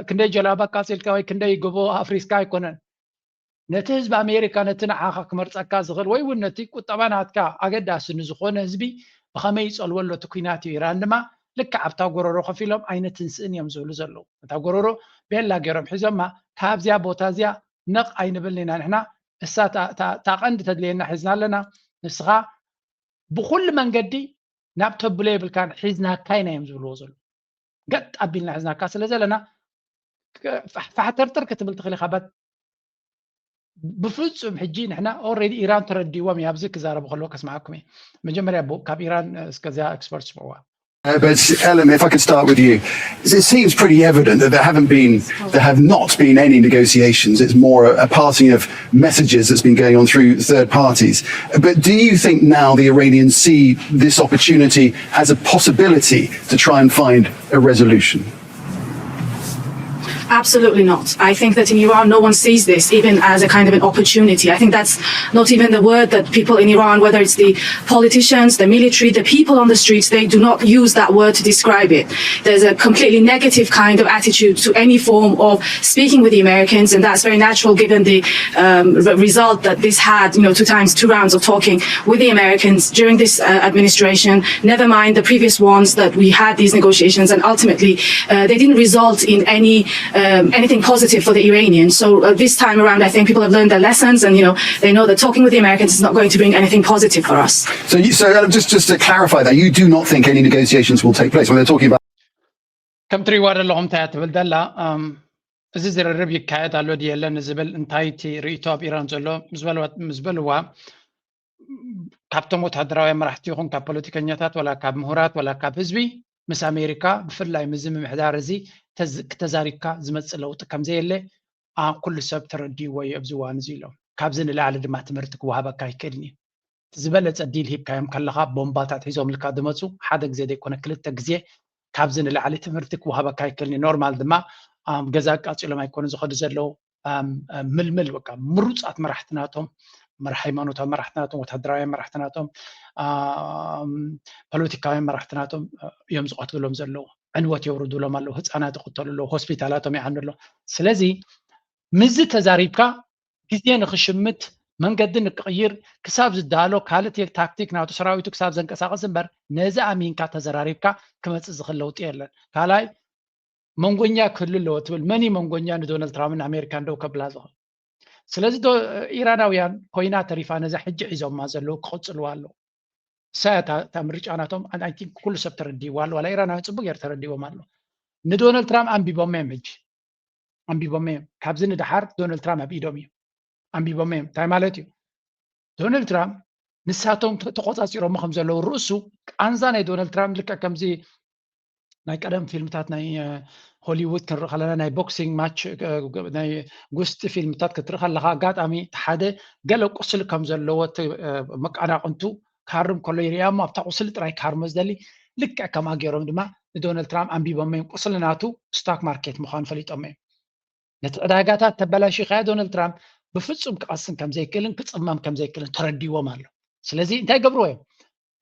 ክንደይ ጀላባ ኣቃፂልካ ወይ ክንደይ ጎቦ ኣፍሪስካ ኣይኮነን። ነቲ ህዝቢ ኣሜሪካ ነቲ ንዓኻ ክመርፀካ ዝኽእል ወይ እውን ነቲ ቁጠባ ናትካ ኣገዳሲ ንዝኾነ ህዝቢ ብኸመይ ይፀልዎ ኣሎ እቲ ኩናት እዩ። ኢራን ድማ ልክዕ ኣብታ ጎረሮ ከፊሎም ኣይነትንስእን እዮም ዝብሉ ዘለዉ። እታ ጎረሮ ቤላ ገይሮም ሒዞማ ካብዚያ ቦታ እዚያ ነቕ ኣይንብልን ኢና ንሕና። እሳ እታ ቀንዲ ተድልየና ሒዝና ኣለና። ንስኻ ብኩሉ መንገዲ ናብ ተብሎ የብልካን ሒዝናካ ኢና እዮም ዝብልዎ ዘለዉ። ገጥ ኣቢልና ሒዝናካ ስለ ዘለና ፋሕተርተር ክትብል ትኽእል ኢኻ። በት ብፍጹም ሕጂ ንሕና ኦልሬዲ ኢራን ተረዲዎም እዩ። ኣብዚ ክዛረቡ ከለዉ ከስምዓኩም እየ። መጀመርያ ካብ ኢራን እስከዚያ ኤክስፐርት ስምዕዋ። Uh, but Ellen, if I could start with you, it seems pretty evident that there haven't been, there have not been any negotiations. It's more a, a passing of messages that's been going on through third parties. But do you think now the Iranians see this opportunity as a possibility to try and find a resolution? Absolutely not. I think that in Iran, no one sees this even as a kind of an opportunity. I think that's not even the word that people in Iran, whether it's the politicians, the military, the people on the streets, they do not use that word to describe it. There's a completely negative kind of attitude to any form of speaking with the Americans, and that's very natural given the um, result that this had, you know, two times, two rounds of talking with the Americans during this uh, administration, never mind the previous ones that we had these negotiations, and ultimately uh, they didn't result in any um, anything positive for the Iranians. So uh, this time around, I think people have learned their lessons, and you know they know that talking with the Americans is not going to bring anything positive for us. So, you, so uh, just just to clarify that, you do not think any negotiations will take place when they're talking about. ከም ትሪእዋ ዘለኹም እንታይ ትብል ዘላ? እዚ ዝርርብ ይካየድ ኣሎ ድየለን ዝብል እንታይ እቲ ርእይቶ ኣብ ኢራን ዘሎ ምስ በልዋ ካብቶም ወታደራውያን መራሕቲ ይኹን ካብ ፖለቲከኛታት ወላ ካብ ምሁራት ወላ ካብ ህዝቢ ምስ ኣሜሪካ ብፍላይ ምስዚ ምምሕዳር እዚ ተዝ- ተዛሪብካ ዝመፅእ ለውጢ ከምዘየለ ኣ- ኩሉ ሰብ ተረዲእዎ እዩ ኣብዚ እዋን እዚ ኢሎም። ካብዚ ንላዕሊ ድማ ትምህርቲ ክወሃበካ ኣይክእልን እዩ። ዝበለፀ ዲል ሂብካዮም ከለኻ ቦምባታት ሒዞምልካ ዝመፁ ሓደ ግዜ ዘይኮነ ክልተ ግዜ ካብዚ ንላዕሊ ትምህርቲ ክወሃበካ ኣይክእልን እዩ። ኖርማል ድማ ኣም፣ ገዛ ኣቃፂሎም ኣይኮኑ ዝኸዱ ዘለዉ ኣም፣ ኣም፣ ምልምል በቃ ምሩፃት መራሕቲ ናቶም መራ- ሃይማኖታዊ መራሕቲ ናቶም ወታደራውያን መራሕቲ ናቶም ኣም፣ ፖለቲካውያን መራሕቲ ናቶም እ፣ እዮም ዝቐትሉሎም ዘለዉ። ዕንወት የውርዱሎም ኣለዉ። ህፃናት ይቕተሉ ኣለዉ። ሆስፒታላቶም ይዓኑ ኣለዉ። ስለዚ ምስዚ ተዛሪብካ ግዜ ንክሽምት መንገዲ ንክቕይር ክሳብ ዝዳሎ ካልእ ቴክ- ታክቲክ ናቱ ሰራዊቱ ክሳብ ዘንቀሳቐስ እምበር ነዚ ኣሚንካ ተዘራሪብካ ክመፅእ ዝኽእል ለውጢ የለን። ካልኣይ መንጎኛ ክህሉ ኣለዎ ትብል መን እዩ መንጎኛ ንዶናልድ ትራምፕን ኣሜሪካን ደው ከብላ ዝኽእል? ስለዚ ዶ- ኢራናውያን ኮይና ተሪፋ ነዛ ሕጂ ሒዞማ ዘለዉ ክቕፅልዋ ኣለዉ። እሳ እያ እታ እታ ምርጫ ናቶም ኣይ ቲንክ ኩሉ ሰብ ተረዲእዋ ኣሎ ዋላ ኢራናውያን ፅቡቅ ገይሩ ተረዲእዎም ኣሎ። ንዶናልድ ትራምፕ ኣንቢቦም እዮም ሕጂ ኣንቢቦም እዮም ካብዚ ንደሓር ዶናልድ ትራምፕ ኣብ ኢዶም እዩ ኣንቢቦም እዮም እንታይ ማለት እዩ ዶናልድ ትራምፕ ንሳቶም ተ- ተቆፃፂሮሞ ከም ዘለዉ ርእሱ ቃንዛ ናይ ዶናልድ ትራምፕ ልክዕ ከምዚ ናይ ቀደም ፊልምታት ናይ እ፣ ሆሊውድ ክንርኢ ከለና ናይ ቦክሲንግ ማች እ፣ ናይ ጉስጢ ፊልምታት ክትርኢ ከለካ ኣጋጣሚ እቲ ሓደ ገለ ቁስሊ ከም ዘለዎ እቲ እ፣ መቃናቅንቱ ክሃርም ከሎ ይርያ እሞ ኣብታ ቁስሊ ጥራይ ክሃርሞ ዝደሊ ልክዕ ከምኣ ገይሮም ድማ ንዶናልድ ትራምፕ ኣንቢቦሞ እዮም ቁስሊ ናቱ ስቶክ ማርኬት ምኳኑ ፈሊጦሞ እዮም ነቲ ዕዳጋታት ተበላሽካዮ ዶናልድ ትራምፕ ብፍፁም ክቐስን ከም ዘይክእልን ክፅመም ከም ዘይክእልን ተረዲዎም ኣሎ ስለዚ እንታይ ገብርዎ እዮም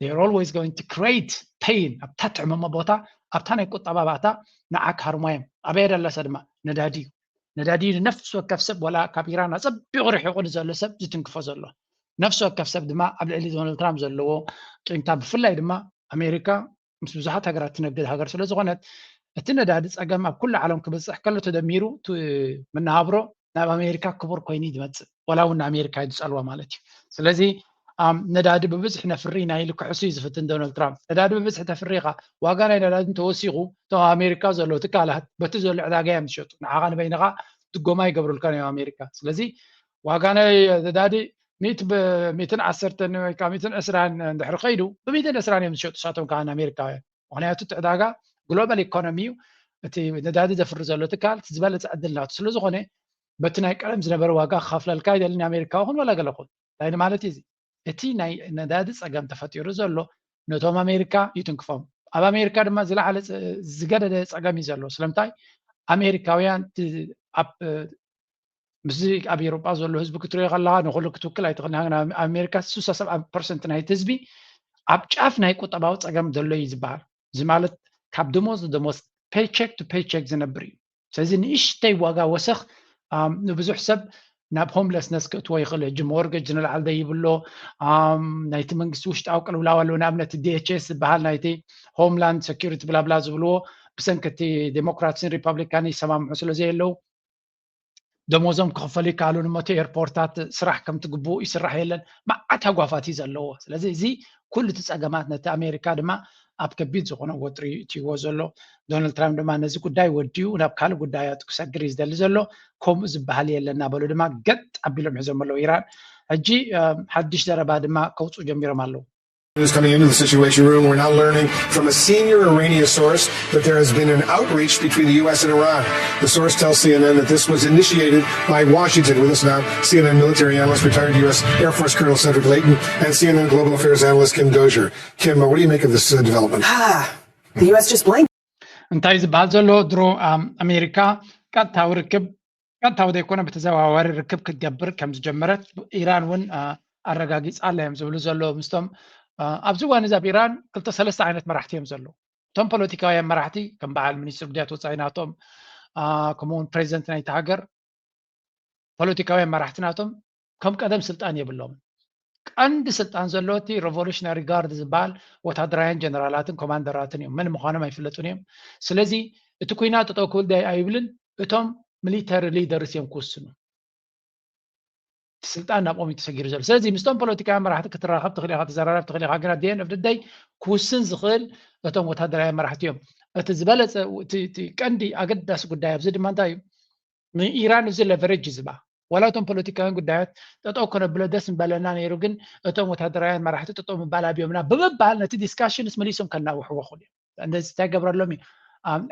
they're always going to create pain ኣብታ ትሕመሞ ቦታ ኣብታ ናይ ቁጠባ ባእታ ንዓ ክሃርሞ እዮም ኣበየ ደለሰ ድማ ነዳዲ እዩ ነዳዲ እዩ ንነፍሲ ወከፍ ሰብ ወላ ካብ ኢራን ኣፀቢቑ ርሒቑ ንዘሎ ሰብ ዝትንክፎ ዘሎ ነፍሲ ወከፍ ሰብ ድማ ኣብ ልዕሊ ዶናልድ ትራምፕ ዘለዎ ቂምታ ብፍላይ ድማ ኣሜሪካ ምስ ብዙሓት ሃገራት ትነግድ ሃገር ስለ ዝኾነት እቲ ነዳዲ ጸገም ኣብ ኩሉ ዓለም ክበጽሕ ከሎ ተደሚሩ መናሃብሮ ናብ ኣሜሪካ ክቡር ኮይኑ እዩ ዝመጽእ። ወላ እውን ንኣሜሪካ እዩ ዝጸልዋ ማለት እዩ። ስለዚ ነዳዲ ብብዝሒ ነፍሪ ናይ ኢሉ ክሕሱ እዩ ዝፍትን ዶናልድ ትራምፕ። ነዳዲ ብብዝሒ ተፍሪ ኢኻ፣ ዋጋ ናይ ነዳዲ እንተወሲኹ እቶም ኣብ ኣሜሪካ ዘለዉ ትካላት በቲ ዘሎ ዕዳጋ እዮም ዝሸጡ። ንዓኻ ንበይንኻ ድጎማ ይገብሩልካ እዮም ኣሜሪካ። ስለዚ ዋጋ ናይ ነዳዲ ሚእትን ዓሰርተን ወይ ከዓ ሚእትን ዕስራን እንድሕር ከይዱ ብሚእትን ዕስራን እዮም ዝሸጡ እሳቶም ከዓ ንኣሜሪካውያን። ምክንያቱ እቲ ዕዳጋ ግሎባል ኢኮኖሚ እዩ። እቲ ነዳዲ ዘፍሪ ዘሎ ትካል ዝበለፀ ዕድል ናቱ ስለዝኾነ በቲ ናይ ቀደም ዝነበረ ዋጋ ክኸፍለልካ ይደሊ ንኣሜሪካዊ ኹን ወላ ገለ ኹን። እንታይ ማለት እዩ እዚ? እቲ ናይ ነዳዲ ፀገም ተፈጢሩ ዘሎ ነቶም ኣሜሪካ ይትንክፎም። ኣብ ኣሜሪካ ድማ ዝለዓለ ዝገደደ ፀገም እዩ ዘሎ። ስለምንታይ ኣሜሪካውያን ምስዚ ኣብ ኤሮጳ ዘሎ ህዝቢ ክትሪኦ ከለካ ንኩሉ ክትውክል ኣይትኽእልን። ኣብ ኣሜሪካ ስሳ ሰብ ፐርሰንት ናይቲ ህዝቢ ኣብ ጫፍ ናይ ቁጠባዊ ፀገም ዘሎ እዩ ዝበሃል። እዚ ማለት ካብ ደሞዝ ንደሞዝ ፔቸክ ቱ ፔቸክ ዝነብር እዩ። ስለዚ ንእሽተይ ዋጋ ወሰኽ ንብዙሕ ሰብ ናብ ሆምለስነስ ክእትዎ ይኽእል። ሕጂ ሞርገጅ ንላዕል ደይብሎ ናይቲ መንግስቲ ውሽጣዊ ቅልውላው ኣለዎ። ንኣብነት ዲኤችኤስ ዝበሃል ናይቲ ሆምላንድ ሴኩሪቲ ብላብላ ዝብልዎ ብሰንኪ እቲ ዴሞክራትስን ሪፐብሊካን ይሰማምዑ ስለ ዘየለዉ ደሞዞም ክኽፈሉ ይከኣሉን እሞ እቲ ኤርፖርታት ስራሕ ከምቲ ግቡእ ይስራሕ የለን። መዓት ሃጓፋት እዩ ዘለዎ። ስለዚ እዚ ኩሉ እቲ ፀገማት ነቲ ኣሜሪካ ድማ ኣብ ከቢድ ዝኾነ ወጥሪ እትይዎ ዘሎ። ዶናልድ ትራምፕ ድማ ነዚ ጉዳይ ወዲኡ ናብ ካልእ ጉዳያቱ ክሰግር እዩ ዝደሊ ዘሎ። ከምኡ ዝበሃል የለን እናበሉ ድማ ገጥ ኣቢሎም ሒዞም ኣለዉ ኢራን። ሕጂ ሓድሽ ዘረባ ድማ ከውፅኡ ጀሚሮም ኣለዉ። News coming into the Situation Room, we're now learning from a senior Iranian source that there has been an outreach between the U S and Iran. The source tells C N N that this was initiated by Washington. With us now, C N N military analyst, retired U S Air Force Colonel Cedric Leighton, and C N N global affairs analyst Kim Dozier. Kim, uh, what do you make of this uh, development? Ah, the U S just blanked. እንታይ ዝበሃል ዘሎ ድሮ ኣሜሪካ ቀጥታዊ ርክብ ቀጥታዊ ዘይኮነ ብተዘዋዋሪ ርክብ ክትገብር ከም ዝጀመረት ኢራን እውን ኣረጋጊፃ ኣላ እዮም ዝብሉ ዘለዉ። ምስቶም ኣብዚ እዋን እዚ ኣብ ኢራን ክልተ ሰለስተ ዓይነት መራሕቲ እዮም ዘለዉ። እቶም ፖለቲካውያን መራሕቲ ከም በዓል ሚኒስትር ጉዳያት ወፃኢ ናቶም ከምኡውን ፕሬዚደንት ናይቲ ሃገር ፖለቲካውያን መራሕቲ ናቶም ከም ቀደም ስልጣን የብሎም። ቀንዲ ስልጣን ዘለዎ እቲ ሬቮሉሽነሪ ጋርድ ዝበሃል ወታደራውያን ጀነራላትን ኮማንደራትን እዮም። መን ምዃኖም ኣይፍለጡን እዮም። ስለዚ እቲ ኩናት ጠጠው ክብል ዳይ ኣይብልን። እቶም ሚሊተሪ ሊደርስ እዮም ክውስኑ። እቲ ስልጣን ናብኦም እዩ ተሰጊሩ ዘሎ። ስለዚ ምስቶም ፖለቲካውያን መራሕቲ ክትራኸብ ትኽእል ኢኻ፣ ክትዘራረብ ትኽእል ኢኻ፣ ግን ኣት ኤንድ ኦፍ ደይ ክውስን ዝኽእል እቶም ወታደራውያን መራሕቲ እዮም። እቲ ዝበለፀ እቲ ቀንዲ ኣገዳሲ ጉዳይ ኣብዚ ድማ እንታይ እዩ? ንኢራን እዚ ለቨሬጅ ዝባ ዋላ እቶም ፖለቲካውያን ጉዳያት ጠጠው ከነብሎ ደስ ምበለና ነይሩ፣ ግን እቶም ወታደራውያን መራሕቲ ጠጠው ምባል ኣብዮምና ብምባል ነቲ ዲስካሽንስ መሊሶም ከናውሕዎ ክእሉ እዮም። እንደዚ እንታይ ገብረሎም እዩ?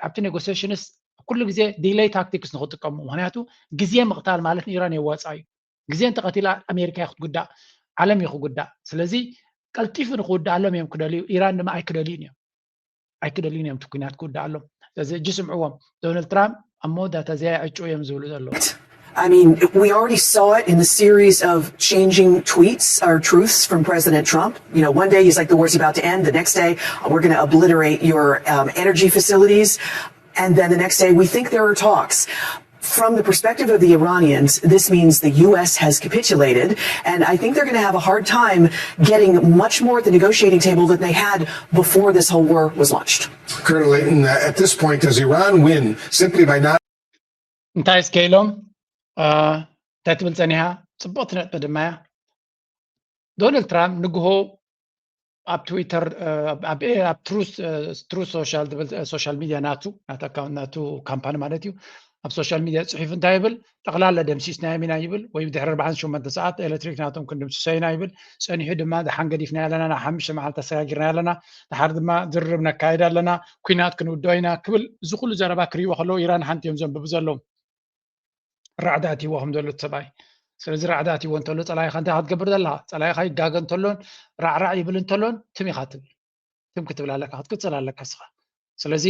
ኣብቲ ኔጎሲሽንስ ኩሉ ግዜ ዲሌይ ታክቲክስ ንክጥቀሙ፣ ምክንያቱ ግዜ ምቕታል ማለት ንኢራን የዋፃ እዩ። ግዜ እንተቐቲላ ኣሜሪካ እዩ ክትጉዳእ፣ ዓለም እዩ ክጉዳእ። ስለዚ ቀልጢፉ ንክውዳኣሎም እዮም ክደልዩ፣ ኢራን ድማ ኣይክደልዩን እዮም። ኣይክደልዩን እዮም እቲ ኩናት ክውዳኣሎም። ስለዚ እጂ ስምዕዎም፣ ዶናልድ ትራምፕ ኣብ መወዳእታ እዚኣ ዕጩ እዮም ዝብሉ ዘለዉ። I mean, we already saw it in the series of changing tweets or truths from President Trump. You know, one day he's like, the war's about to end. The next day, we're going to obliterate your um, energy facilities. And then the next day, we think there are talks. From the perspective of the Iranians, this means the U S has capitulated, and I think they're going to have a hard time getting much more at the negotiating table than they had before this whole war was launched. Colonel Leighton, uh, at this point, does Iran win simply by not እንታይ እስከ ኢሎም እንታይ ትብል ጸኒሓ? ጽቡቕቲ ነጥቢ ድማ እያ። ዶናልድ ትራምፕ ንግሆ ኣብ ትዊተር ኣብ ትሩስ ሶሻል ዝብል ሶሻል ሚድያ ናቱ ናቱ ኣካውንት ናቱ ካምፓኒ ማለት እዩ። ኣብ ሶሻል ሚድያ ጽሒፉ እንታይ ይብል? ጠቕላላ ደምሲስናዮም ኢና ይብል፣ ወይ ድሕሪ ኣርባዓን ሸሞንተን ሰዓት ኤሌክትሪክ ናቶም ክንድምስሶ ኢና ይብል። ጸኒሑ ድማ ደሓን ገዲፍና ኣለና፣ ናብ ሓሙሽተ መዓልቲ ኣሰጋጊርና ኣለና፣ ድሓር ድማ ዝርርብ ነካይድ ኣለና፣ ኩናት ክንውድኦ ኢና ክብል እዚ ኩሉ ዘረባ ክርእይዎ ከለዉ ኢራን ሓንቲ እዮም ዘንብቡ ዘለዉ። ራዕዲ ኣትይዎ ከም ዘሎ እቲ ሰብኣይ። ስለዚ ራዕዲ ኣትይዎ እንተሎ ጸላኢኻ እንታይ ክትገብር ዘለኻ? ጸላኢኻ ይጋገ እንተሎን ራዕራዕ ይብል እንተሎን ትም ኢኻ ትብል። ትም ክትብል ኣለካ፣ ክትቅጽል ኣለካ እስኻ። ስለዚ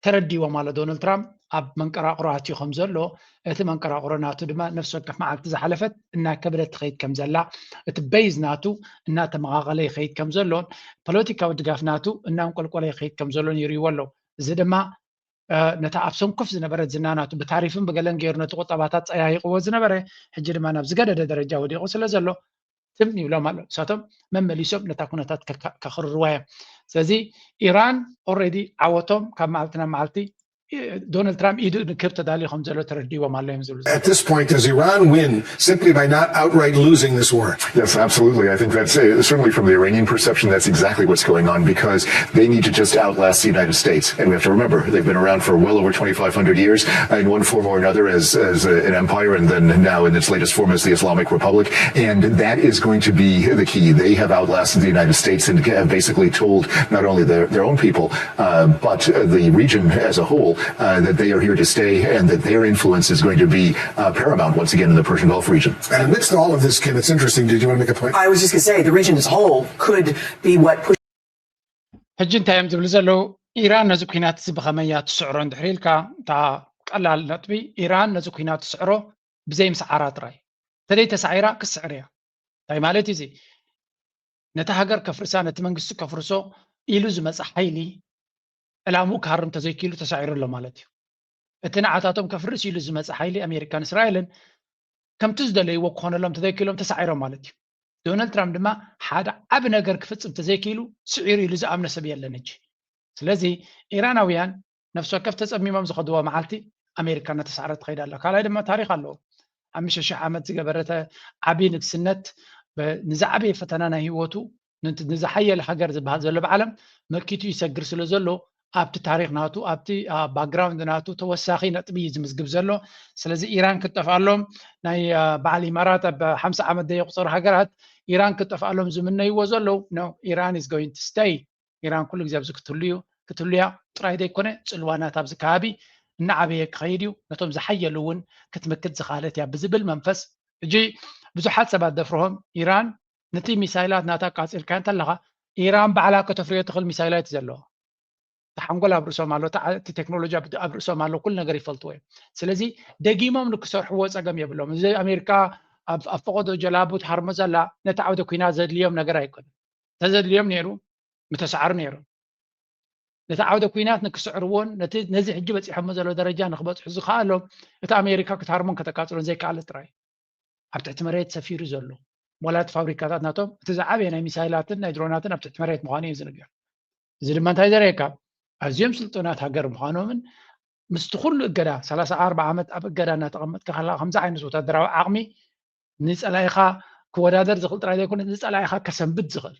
ተረዲዎ ማለት ዶናልድ ትራምፕ ኣብ መንቀራቕሮ ኣትዩ ከም ዘሎ፣ እቲ መንቀራቕሮ ናቱ ድማ ነፍሲ ወከፍ መዓልቲ ዝሓለፈት እናከበደት ትኸይድ ከም ዘላ፣ እቲ በይዝ ናቱ እናተመቓቐለ ይኸይድ ከም ዘሎን ፖለቲካዊ ድጋፍ ናቱ እናንቆልቆለ ይኸይድ ከም ዘሎን ይርእይዎ ኣለዉ። እዚ ድማ ነታ ኣብ ሰንኮፍ ዝነበረት ዝና ናቱ ብታሪፍን ብገለን ገይሩ ነቲ ቁጠባታት ጸያይቕዎ ዝነበረ ሕጂ ድማ ናብ ዝገደደ ደረጃ ወዲቑ ስለ ዘሎ ትም ይብሎም ኣሎ። ንሳቶም መመሊሶም ነታ ኩነታት ከኽርርዋ እዮም። ስለዚ ኢራን ኦልሬዲ ዓወቶም ካብ መዓልቲ ናብ መዓልቲ ዶናልድ ትራምፕ ኢዱ ንክብ ተዳልዩ ከም ዘሎ ተረዲዎም ኣሎ እዮም ዝብሉ። At this point, does Iran win simply by not outright losing this war? Yes, absolutely. I think that's uh, certainly from the Iranian perception, that's exactly what's going on because they need to just outlast the United States. And we have to remember, they've been around for well over twenty-five hundred years uh, in one form or another as, as a, an empire, and then now in its latest form as the Islamic Republic. And that is going to be the key. They have outlasted the United States and have basically told not only their, their own people, uh, but the region as a whole, uh, that they are here to stay and that their influence is going to be uh, paramount once again in the Persian Gulf region. And amidst all of this, Kim, it's interesting. Did you want to make a point? I was just going to say the region as a whole could be what pushes. ሕጂ እንታይ እዮም ዝብሉ ዘለዉ? ኢራን ነዚ ኩናት እዚ ብኸመይ እያ ትስዕሮ እንድሕር ኢልካ፣ እታ ቀላል ነጥቢ፣ ኢራን ነዚ ኩናት ትስዕሮ ብዘይ ምስዓራ ጥራይ። ተደይ ተሳዒራ ክስዕር እያ። እንታይ ማለት እዩ እዚ? ነቲ ሃገር ከፍርሳ፣ ነቲ መንግስቲ ከፍርሶ ኢሉ ዝመፀ ሓይሊ ዕላምኡ ክሃርም ተዘይክኢሉ ተሳዒሩ ኣሎ ማለት እዩ። እቲ ንዓታቶም ከፍርስ ኢሉ ዝመፀ ሓይሊ ኣሜሪካን እስራኤልን ከምቲ ዝደለይዎ ክኾነሎም ተዘይክኢሎም ተሳዒሮም ማለት እዩ። ዶናልድ ትራምፕ ድማ ሓደ ዓቢ ነገር ክፍጽም ተዘይክኢሉ ስዒሩ ኢሉ ዝኣምነ ሰብ የለን ሕጂ። ስለዚ ኢራናውያን ነፍሲ ወከፍ ተጸሚሞም ዝኸድዎ መዓልቲ ኣሜሪካ እናተሳዕረት ትኸይድ ኣላ። ካልኣይ ድማ ታሪኽ ኣለዎ። ሓሙሽተ ሽሕ ዓመት ዝገበረተ ዓቢ ንግስነት ንዝዓበየ ፈተና ናይ ህይወቱ ንዝሓየለ ሃገር ዝበሃል ዘሎ ብዓለም መኪቱ ይሰግር ስለ ዘሎ ኣብቲ ታሪኽ ናቱ ኣብቲ ባክግራውንድ ናቱ ተወሳኺ ነጥቢ እዩ ዝምዝግብ ዘሎ። ስለዚ ኢራን ክትጠፍኣሎም ናይ በዓል ኢማራት ኣብ ሓምሳ ዓመት ዘየቑፀሩ ሃገራት ኢራን ክትጠፍኣሎም ዝምነይዎ ዘለዉ no Iran is going to stay ኢራን ኩሉ ግዜ ኣብዚ ክትህሉ እዩ ክትህሉ እያ ጥራይ ዘይኮነ ፅልዋ ናታ ኣብዚ ከባቢ እናዓበየ ክኸይድ እዩ ነቶም ዝሓየሉ እውን ክትምክት ዝኽኣለት እያ ብዝብል መንፈስ ሕጂ ብዙሓት ሰባት ደፍርሆም ኢራን ነቲ ሚሳይላት ናታ ኣቃፂልካዮ እንተለኻ ኢራን ባዕላ ከተፍርዮ ትኽእል ሚሳይላት እዩ ዘለዋ እቲ ሓንጎል ኣብ ርእሶም ኣሎ እቲ ቴክኖሎጂ ኣብ ርእሶም ኣሎ ኩሉ ነገር ይፈልጥዎ እዮም ስለዚ ደጊሞም ንክሰርሕዎ ፀገም የብሎም እዚ ኣሜሪካ ኣብ ፈቐዶ ጀላቡ ትሃርሞ ዘላ ነቲ ዓውደ ኩናት ዘድልዮም ነገር ኣይኮነን ተዘድልዮም ነይሩ ምተሳዕሩ ነይሮም ነቲ ዓውደ ኩናት ንክስዕርዎን ነዚ ሕጂ በፂሖሞ ዘሎ ደረጃ ንክበፅሑ ዝከኣሎም እቲ ኣሜሪካ ክትሃርሞን ከተቃፅሎን ዘይከኣለ ጥራይ ኣብ ትሕቲ መሬት ሰፊሩ ዘሎ ሞላት ፋብሪካታት ናቶም እቲ ዝዓበየ ናይ ሚሳይላትን ናይ ድሮናትን ኣብ ትሕቲ መሬት ምዃኑ እዩ ዝንገር እዚ ድማ እንታይ ዘርእየካ ኣዝዮም ስልጡናት ሃገር ምዃኖምን ምስቲ ኩሉ እገዳ ሰላሳ ኣርባ ዓመት ኣብ እገዳ እናተቐመጥካ ከለካ ከምዚ ዓይነት ወታደራዊ ዓቕሚ ንፀላኢኻ ክወዳደር ዝኽእል ጥራይ ዘይኮነ ንፀላኢኻ ከሰንብድ ዝኽእል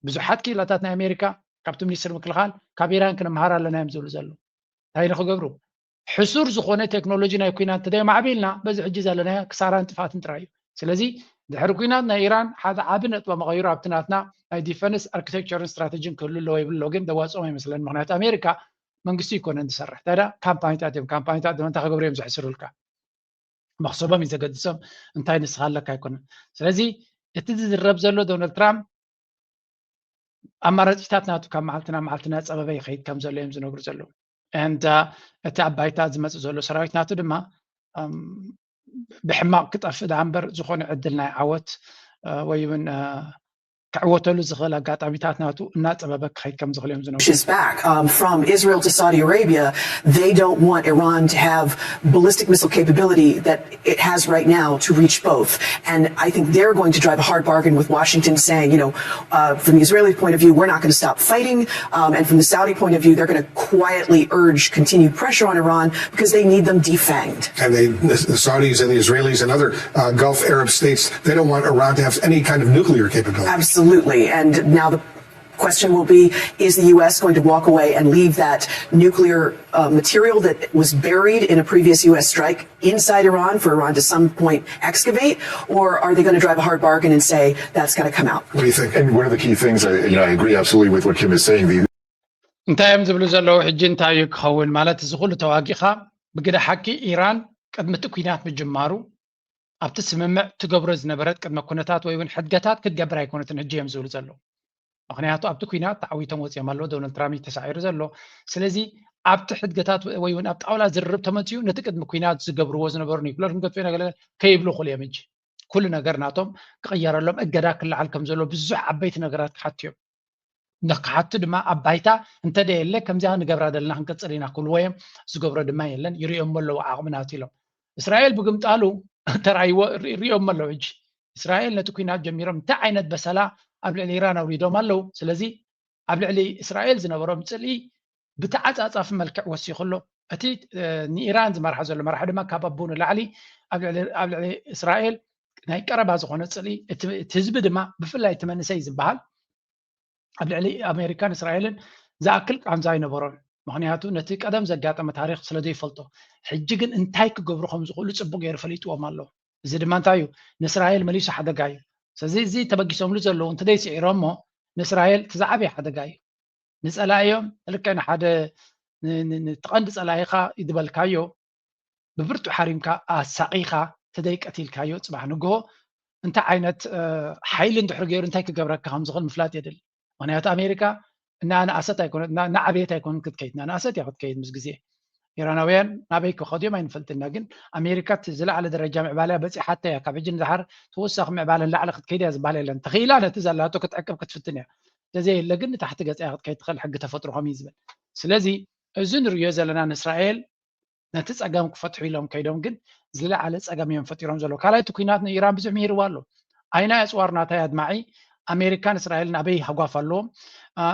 ብዙሓት ክኢላታት ናይ ኣሜሪካ ካብቲ ሚኒስትር ምክልኻል ካብ ኢራን ክንምሃር ኣለና እዮም ዝብሉ ዘለዉ እንታይ ንክገብሩ ሕሱር ዝኾነ ቴክኖሎጂ ናይ ኩናት እንተዘይማዕቢልና በዚ ሕጂ ዘለናዮ ክሳራን ጥፍኣትን ጥራይ እዩ ስለዚ ድሕሪ ኩናት ናይ ኢራን ሓደ ዓቢ ነጥበ መቐይሮ ኣብቲ ናትና ናይ ዲፈንስ ኣርኪቴክቸርን ስትራተጂን ክህሉ ኣለዎ ይብል ኣሎ ግን ዘዋፅኦም ኣይመስለን ምክንያቱ ኣሜሪካ መንግስቲ ይኮነን ዝሰርሕ ታዲያ ካምፓኒታት እዮም ካምፓኒታት ድማ እንታይ ክገብሩ እዮም ዘሕስሩልካ መኽሰቦም እዩ ዘገድሶም እንታይ ንስኻ ኣለካ ኣይኮነን ስለዚ እቲ ዝዝረብ ዘሎ ዶናልድ ትራምፕ ኣማራፂታት ናቱ ካብ መዓልቲ ናብ መዓልቲ እናፀበበ ይኸይድ ከም ዘሎ እዮም ዝነግሩ ዘለዉ and እቲ ኣብ ባይታ ዝመፅእ ዘሎ ሰራዊት ናቱ ድማ ብሕማቕ ክጠፍእ ዳኣ እምበር ዝኾነ ዕድል ናይ ዓወት ወይ እውን ክዕወተሉ ዝኽእል ኣጋጣሚታት ናቱ እናፀበበ ክኸይድ ከም ዝኽእል እዮም ዝነግሩ pushes back um, from Israel to Saudi Arabia. They don't want Iran to have ballistic missile capability that it has right now to reach both. And I think they're going to drive a hard bargain with Washington saying, you know, uh, from the Israeli point of view, we're not going to stop fighting. Um, and from the Saudi point of view, they're going to quietly urge continued pressure on Iran because they need them defanged. And they, the Saudis and the Israelis and other uh, Gulf Arab states, they don't want Iran to have any kind of nuclear capability. Absolutely. And now the question will be, is the U S going to walk away and leave that nuclear uh, material that was buried in a previous U S strike inside Iran for Iran to some point excavate? Or are they going to drive a hard bargain and say that's got to come out? What do you think? And one of the key things, I, you know, I agree absolutely with what Kim is saying. The እንታይ እዮም ዝብሉ ዘለዉ ሕጂ እንታይ እዩ ክኸውን ማለት እዚ ኩሉ ተዋጊኻ ብግደ ሓቂ ኢራን ቅድሚ እቲ ኩናት ምጅማሩ ኣብቲ ስምምዕ ትገብሮ ዝነበረት ቅድመ ኩነታት ወይ እውን ሕድገታት ክትገብር ኣይኮነትን ሕጂ እዮም ዝብሉ ዘለዉ ምክንያቱ ኣብቲ ኩናት ተዓዊቶም ወፂኦም ኣለዉ ዶናልድ ትራምፕ ተሳዒሩ ዘሎ ስለዚ ኣብቲ ሕድገታት ወይ እውን ኣብ ጣውላ ዝርርብ ተመፅኡ ነቲ ቅድሚ ኩናት ዝገብርዎ ዝነበሩ ኒኩለር ክንገጥፎ ኢና ገለ ከይብሉ ክሉ እዮም ሕጂ ኩሉ ነገር ናቶም ክቕየረሎም እገዳ ክለዓል ከም ዘሎ ብዙሕ ዓበይቲ ነገራት ክሓቱ እዮም ንክሓቱ ድማ ኣብ ባይታ እንተደ የለ ከምዚኣ ንገብራ ዘለና ክንቅፅል ኢና ክብልዎ እዮም ዝገብሮ ድማ የለን ይርእዮሞ ኣለዎ ዓቕሚ ናቱ ኢሎም እስራኤል ብግምጣሉ ተራይዎ ይርእዮሞ ኣለዉ ሕጂ እስራኤል ነቲ ኩናት ጀሚሮም እንታይ ዓይነት በሰላ ኣብ ልዕሊ ኢራን ኣውሪዶም ኣለዉ ስለዚ ኣብ ልዕሊ እስራኤል ዝነበሮም ፅልኢ ብተዓፃፃፊ መልክዕ ወሲኹ ኣሎ። እቲ ንኢራን ዝመርሓ ዘሎ መራሒ ድማ ካብ ኣቦ ንላዕሊ ኣብ ልዕሊ እስራኤል ናይ ቀረባ ዝኾነ ፅልኢ፣ እቲ ህዝቢ ድማ ብፍላይ እቲ መንእሰይ ዝበሃል ኣብ ልዕሊ ኣሜሪካን እስራኤልን ዝኣክል ቃንዛ ኣይነበሮን። ምክንያቱ ነቲ ቀደም ዘጋጠመ ታሪክ ስለ ዘይፈልጦ፣ ሕጂ ግን እንታይ ክገብሩ ከም ዝኽእሉ ፅቡቅ ገይሩ ፈሊጥዎም ኣሎ። እዚ ድማ እንታይ እዩ? ንእስራኤል መሊሱ ሓደጋ እዩ። ስለዚ እዚ ተበጊሶምሉ ዘለዉ እንተደይስዒሮሞ ንእስራኤል እቲ ዝዓበየ ሓደጋ እዩ። ንፀላኢዮም ልክዕ ንሓደ ን- ን- ን- እቲ ቀንዲ ፀላኢኻ ይድበልካዮ ብብርቱ ሓሪምካ ኣሳቂኻ ተደይ ቀቲልካዮ ፅባሕ ንግሆ እንታይ ዓይነት ሓይሊ እንድሕር ገይሩ እንታይ ክገብረካ ከም ዝኽእል ምፍላጥ የድል። ምክንያቱ ኣሜሪካ እናኣነኣሰት ኣይኮነት እናዓበየት ኣይኮነት ክትከይድ፣ እናኣነኣሰት እያ ክትከይድ ምስ ግዜ። ኢራናውያን ናበይ ክኸድዮም ኣይንፈልጥና፣ ግን ኣሜሪካ እቲ ዝለዓለ ደረጃ ምዕባለያ በፂሓታ እያ። ካብ ሕጂ ንድሓር ተወሳኺ ምዕባለ ንላዕሊ ክትከይድ እያ ዝበሃል የለን። ተኽኢላ ነቲ ዘላቶ ክትዕቅብ ክትፍትን እያ። ተዘየለ ግን ንታሕቲ ገፃ ክትከይድ ትኽእል ሕጊ ተፈጥሮ ከም እዩ ዝብል። ስለዚ እዚ ንሪዮ ዘለና ንእስራኤል ነቲ ፀገም ክፈትሑ ኢሎም ከይዶም ግን ዝለዓለ ፀገም እዮም ፈጢሮም ዘለዉ። ካልኣይ እቲ ኩናት ንኢራን ብዙሕ ምሂርዋ ኣሎ። ኣይና ኣፅዋር ናታይ ኣድማዒ ኣሜሪካን እስራኤልን ኣበይ ሃጓፍ ኣለዎም?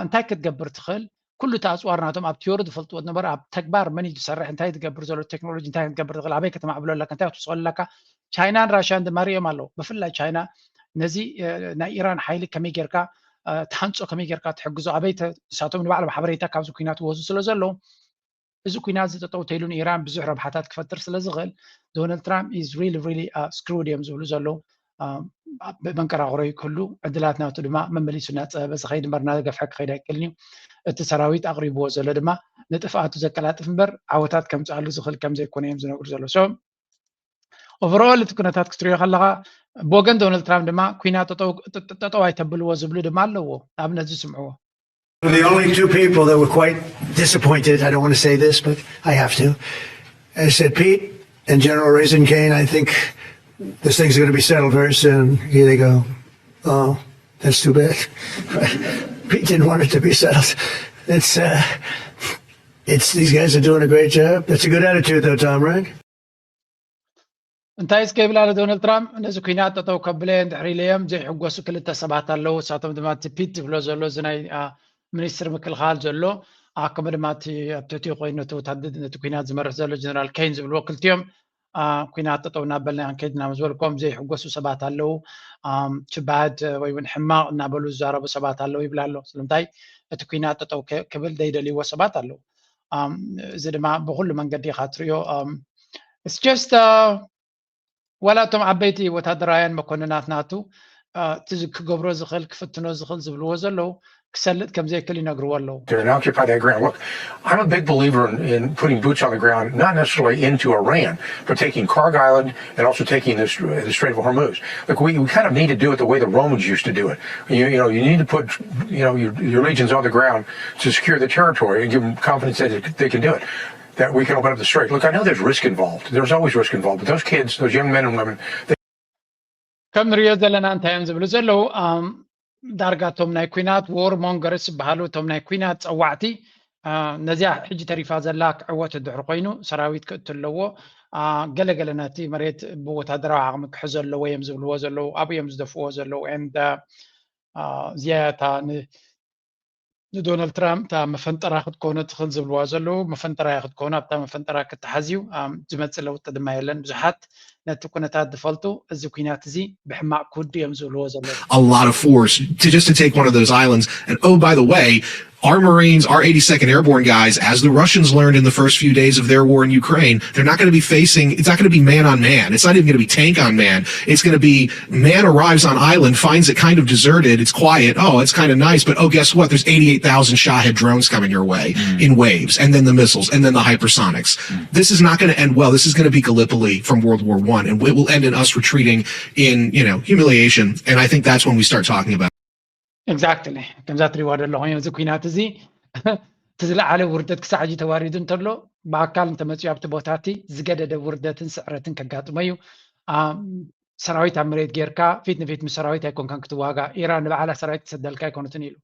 እንታይ ክትገብር ትኽእል? ኩሉ እቲ ኣፅዋር ናቶም ኣብ ቲዮሪ ዝፈልጥዎ ዝነበረ ኣብ ተግባር መን እዩ ዝሰርሕ? እንታይ ትገብር ዘሎ ቴክኖሎጂ እንታይ ክትገብር ትኽእል? ኣበይ ከተማዕብሎ ኣለካ? እንታይ ክትስቐሉ ኣለካ? ቻይናን ራሽያን ድማ ሪኦም ኣለዉ። ብፍላይ ቻይና ነዚ ናይ ኢራን ሓይሊ ከመይ ጌርካ ትሃንፆ፣ ከመይ ጌርካ ትሕግዞ፣ ኣበይ ንሳቶም ንባዕሎም ሓበሬታ ካብዚ ኩናት ይወዙ ስለ ዘለዉ እዚ ኩናት እዚ ጠጠው ተይሉ ንኢራን ብዙሕ ረብሓታት ክፈጥር ስለ ዝኽእል ዶናልድ ትራምፕ is really really screwed እዮም ዝብሉ ዘለዉ። ብመንቀራቕሮ ክህሉ ዕድላት ናቱ ድማ መመሊሱ እናፀበበ ዝኸይድ እምበር እናገፍሐ ክኸይድ ኣይክእልን እዩ። እቲ ሰራዊት ኣቕሪብዎ ዘሎ ድማ ንጥፍኣቱ ዘቀላጥፍ እምበር ዓወታት ከምፅኣሉ ዝኽእል ከም ዘይኮነ እዮም ዝነግሩ ዘለዉ። So overall እቲ ኩነታት ክትሪኦ ከለኻ ብወገን ዶናልድ ትራምፕ ድማ ኩናት ጠጠው ኣይተብልዎ ዝብሉ ድማ ኣለዎ። ንኣብነት ዝስምዕዎ The only two people that were quite disappointed, I don't want to say this, but I have to. I said, Pete and General Raising Kane, I think this thing's going to be settled very soon. Here they go. Oh, that's too bad. Pete didn't want it to be settled. It's, uh, it's, these guys are doing a great job. That's a good attitude, though, Tom, right? እንታይ እስከ ይብል ኣሎ ዶናልድ ትራምፕ፣ ነዚ ኩናት ጠጠው ከብለየ እንድሕር ኢለዮም ዘይሕጎሱ ክልተ ሰባት ኣለዉ። ንሳቶም ድማ እቲ ፒት ዝብሎ ዘሎ እዚ ናይ ሚኒስትር ምክልኻል ዘሎ ከምኡ ድማ እቲ ኣብ ትሕቲኡ ኮይኑ ነቲ ኩናት ዝመርሕ ዘሎ ጀነራል ኬን ዝብልዎ ክልቲኦም ኩናት ጠጠው እናበልና ክንከይድ ኢና ምስ በልኮም ዘይሕጎሱ ሰባት ኣለዉ። ችባድ ወይ እውን ሕማቕ እናበሉ ዝዛረቡ ሰባት ኣለዉ ይብል ኣሎ። ስለምንታይ እቲ ኩናት ጠጠው ክብል ዘይደልይዎ ሰባት ኣለዉ። እዚ ድማ ብኩሉ መንገዲ ኢኻ ትሪኦ። It's just ዋላ እቶም ዓበይቲ ወታደራውያን መኮንናት ናቱ እቲ ክገብሮ ዝኽእል ክፍትኖ ዝኽእል ዝብልዎ ዘለዉ ክሰልጥ ከም ዘይክእል ይነግርዎ ኣለዉ። They're in occupy that ground. Look, I'm a big believer in, in putting boots on the ground, not necessarily into Iran, but taking Kharg Island and also taking this, the Strait of Hormuz. Look, we, we kind of need to do it the way the Romans used to do it. You, you know, you need to put, you know, your, your legions on the ground to secure the territory and give them confidence that they can do it. That we can open up the strait. Look, I know there's risk involved. There's always risk involved. But those kids, those young men and women, they ከም ንሪኦ ዘለና እንታይ እዮም ዝብሉ ዘለዉ? ዳርጋ እቶም ናይ ኩናት ዎር ሞንገርስ ዝበሃሉ እቶም ናይ ኩናት ፀዋዕቲ ነዚኣ ሕጂ ተሪፋ ዘላ ክዕወት እንድሕር ኮይኑ ሰራዊት ክእቱ ኣለዎ። ገለገለ ነቲ መሬት ብወታደራዊ ዓቕሚ ክሕዞ ኣለዎ እዮም ዝብልዎ ዘለዉ። ኣብኡ እዮም ዝደፍእዎ ዘለዉ። And እዚኣ እታ ንዶናልድ ትራምፕ እታ መፈንጠራ ክትኮኖ ትኽእል ዝብልዋ ዘለዉ መፈንጠራ እያ ክትኮኖ። ኣብታ መፈንጠራ ክትሓዝ እዩ። ዝመፅእ ለውጢ ድማ የለን። ብዙሓት ነቲ ኩነታት ዝፈልጡ እዚ ኩናት እዚ ብሕማቕ ክውድእ እዮም ዝብልዎ ዘለዉ። A lot of force to just to take one of those islands. And oh, by the way, our Marines, our eighty-second Airborne guys, as the Russians learned in the first few days of their war in Ukraine, they're not going to be facing, it's not going to be man on man. It's not even going to be tank on man. It's going to be man arrives on island, finds it kind of deserted, it's quiet, oh, it's kind of nice, but oh, guess what? There's eighty-eight thousand Shahed drones coming your way mm. in waves, and then the missiles, and then the hypersonics. Mm. This is not going to end well. This is going to be Gallipoli from World War One, and it will end in us retreating in, you know, humiliation. And I think that's when we start talking about. Exactly. ከምዛ ትሪዋ ዘለኹም እዚ ኩናት እዚ እቲ ዝለዓለ ውርደት ክሳዕ ሕጂ ተዋሪዱ እንተሎ ብኣካል እንተመፅኡ ኣብቲ ቦታ እቲ ዝገደደ ውርደትን ስዕረትን ከጋጥሞ እዩ። ሰራዊት ኣብ መሬት ጌርካ ፊት ንፊት ምስ ሰራዊት ኣይኮንካን ክትዋጋ። ኢራን ንባዕላ ሰራዊት ክሰደልካ ኣይኮነትን ኢሉ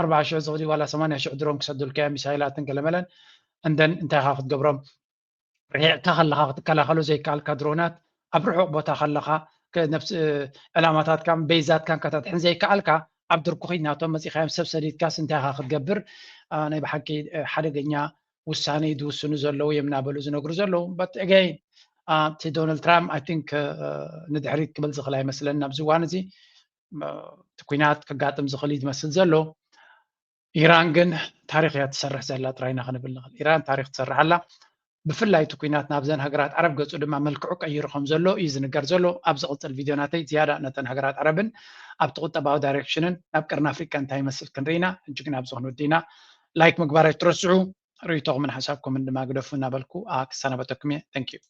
ኣርባዓ ሽሕ ዝኽዲ ዋላ ሰማንያ ሽሕ ድሮን ክሰዱልካ እዮም ሚሳይላትን ገለመለን። እንደን እንታይ ኢኻ ክትገብሮም? ርሒቕካ ከለኻ ክትከላኸሎ ዘይከኣልካ ድሮናት ኣብ ርሑቕ ቦታ ከለኻ ዕላማታትካን ቤዛትካን ከተድሕን ዘይከኣልካ ኣብ ድርኩኺት ናቶም መፂኻዮም ሰብ ሰዲድካስ እንታይ ኢኻ ክትገብር? ናይ ብሓቂ ሓደገኛ ውሳነ ድውስኑ ዘለዉ እዮም እናበሉ ዝነግሩ ዘለዉ። But again እቲ ዶናልድ ትራምፕ I think ንድሕሪት ክብል ዝኽእል ኣይመስለን ኣብዚ እዋን እዚ። እቲ ኩናት ከጋጥም ዝኽእል እዩ ዝመስል ዘሎ። ኢራን ግን ታሪክ እያ ትሰርሕ ዘላ ጥራይ ኢና ክንብል ንኽእል። ኢራን ታሪክ ትሰርሕ ኣላ። ብፍላይ እቲ ኩናት ናብዘን ሃገራት ዓረብ ገፁ ድማ መልክዑ ቀይሩ ከም ዘሎ እዩ ዝንገር ዘሎ። ኣብ ዝቕፅል ቪድዮ ናተይ ዝያዳ ነተን ሃገራት ዓረብን ኣብቲ ቁጠባዊ ዳይሬክሽንን ናብ ቀርኒ ኣፍሪቃ እንታይ ይመስል ክንርኢ ኢና። ሕጂ ግን ኣብዚ ክንውዲ ኢና። ላይክ ምግባር ኣይትረስዑ። ርእይቶኹምን ሓሳብኩምን ድማ ግደፉ እናበልኩ ክሰናበተኩም እየ። Thank you።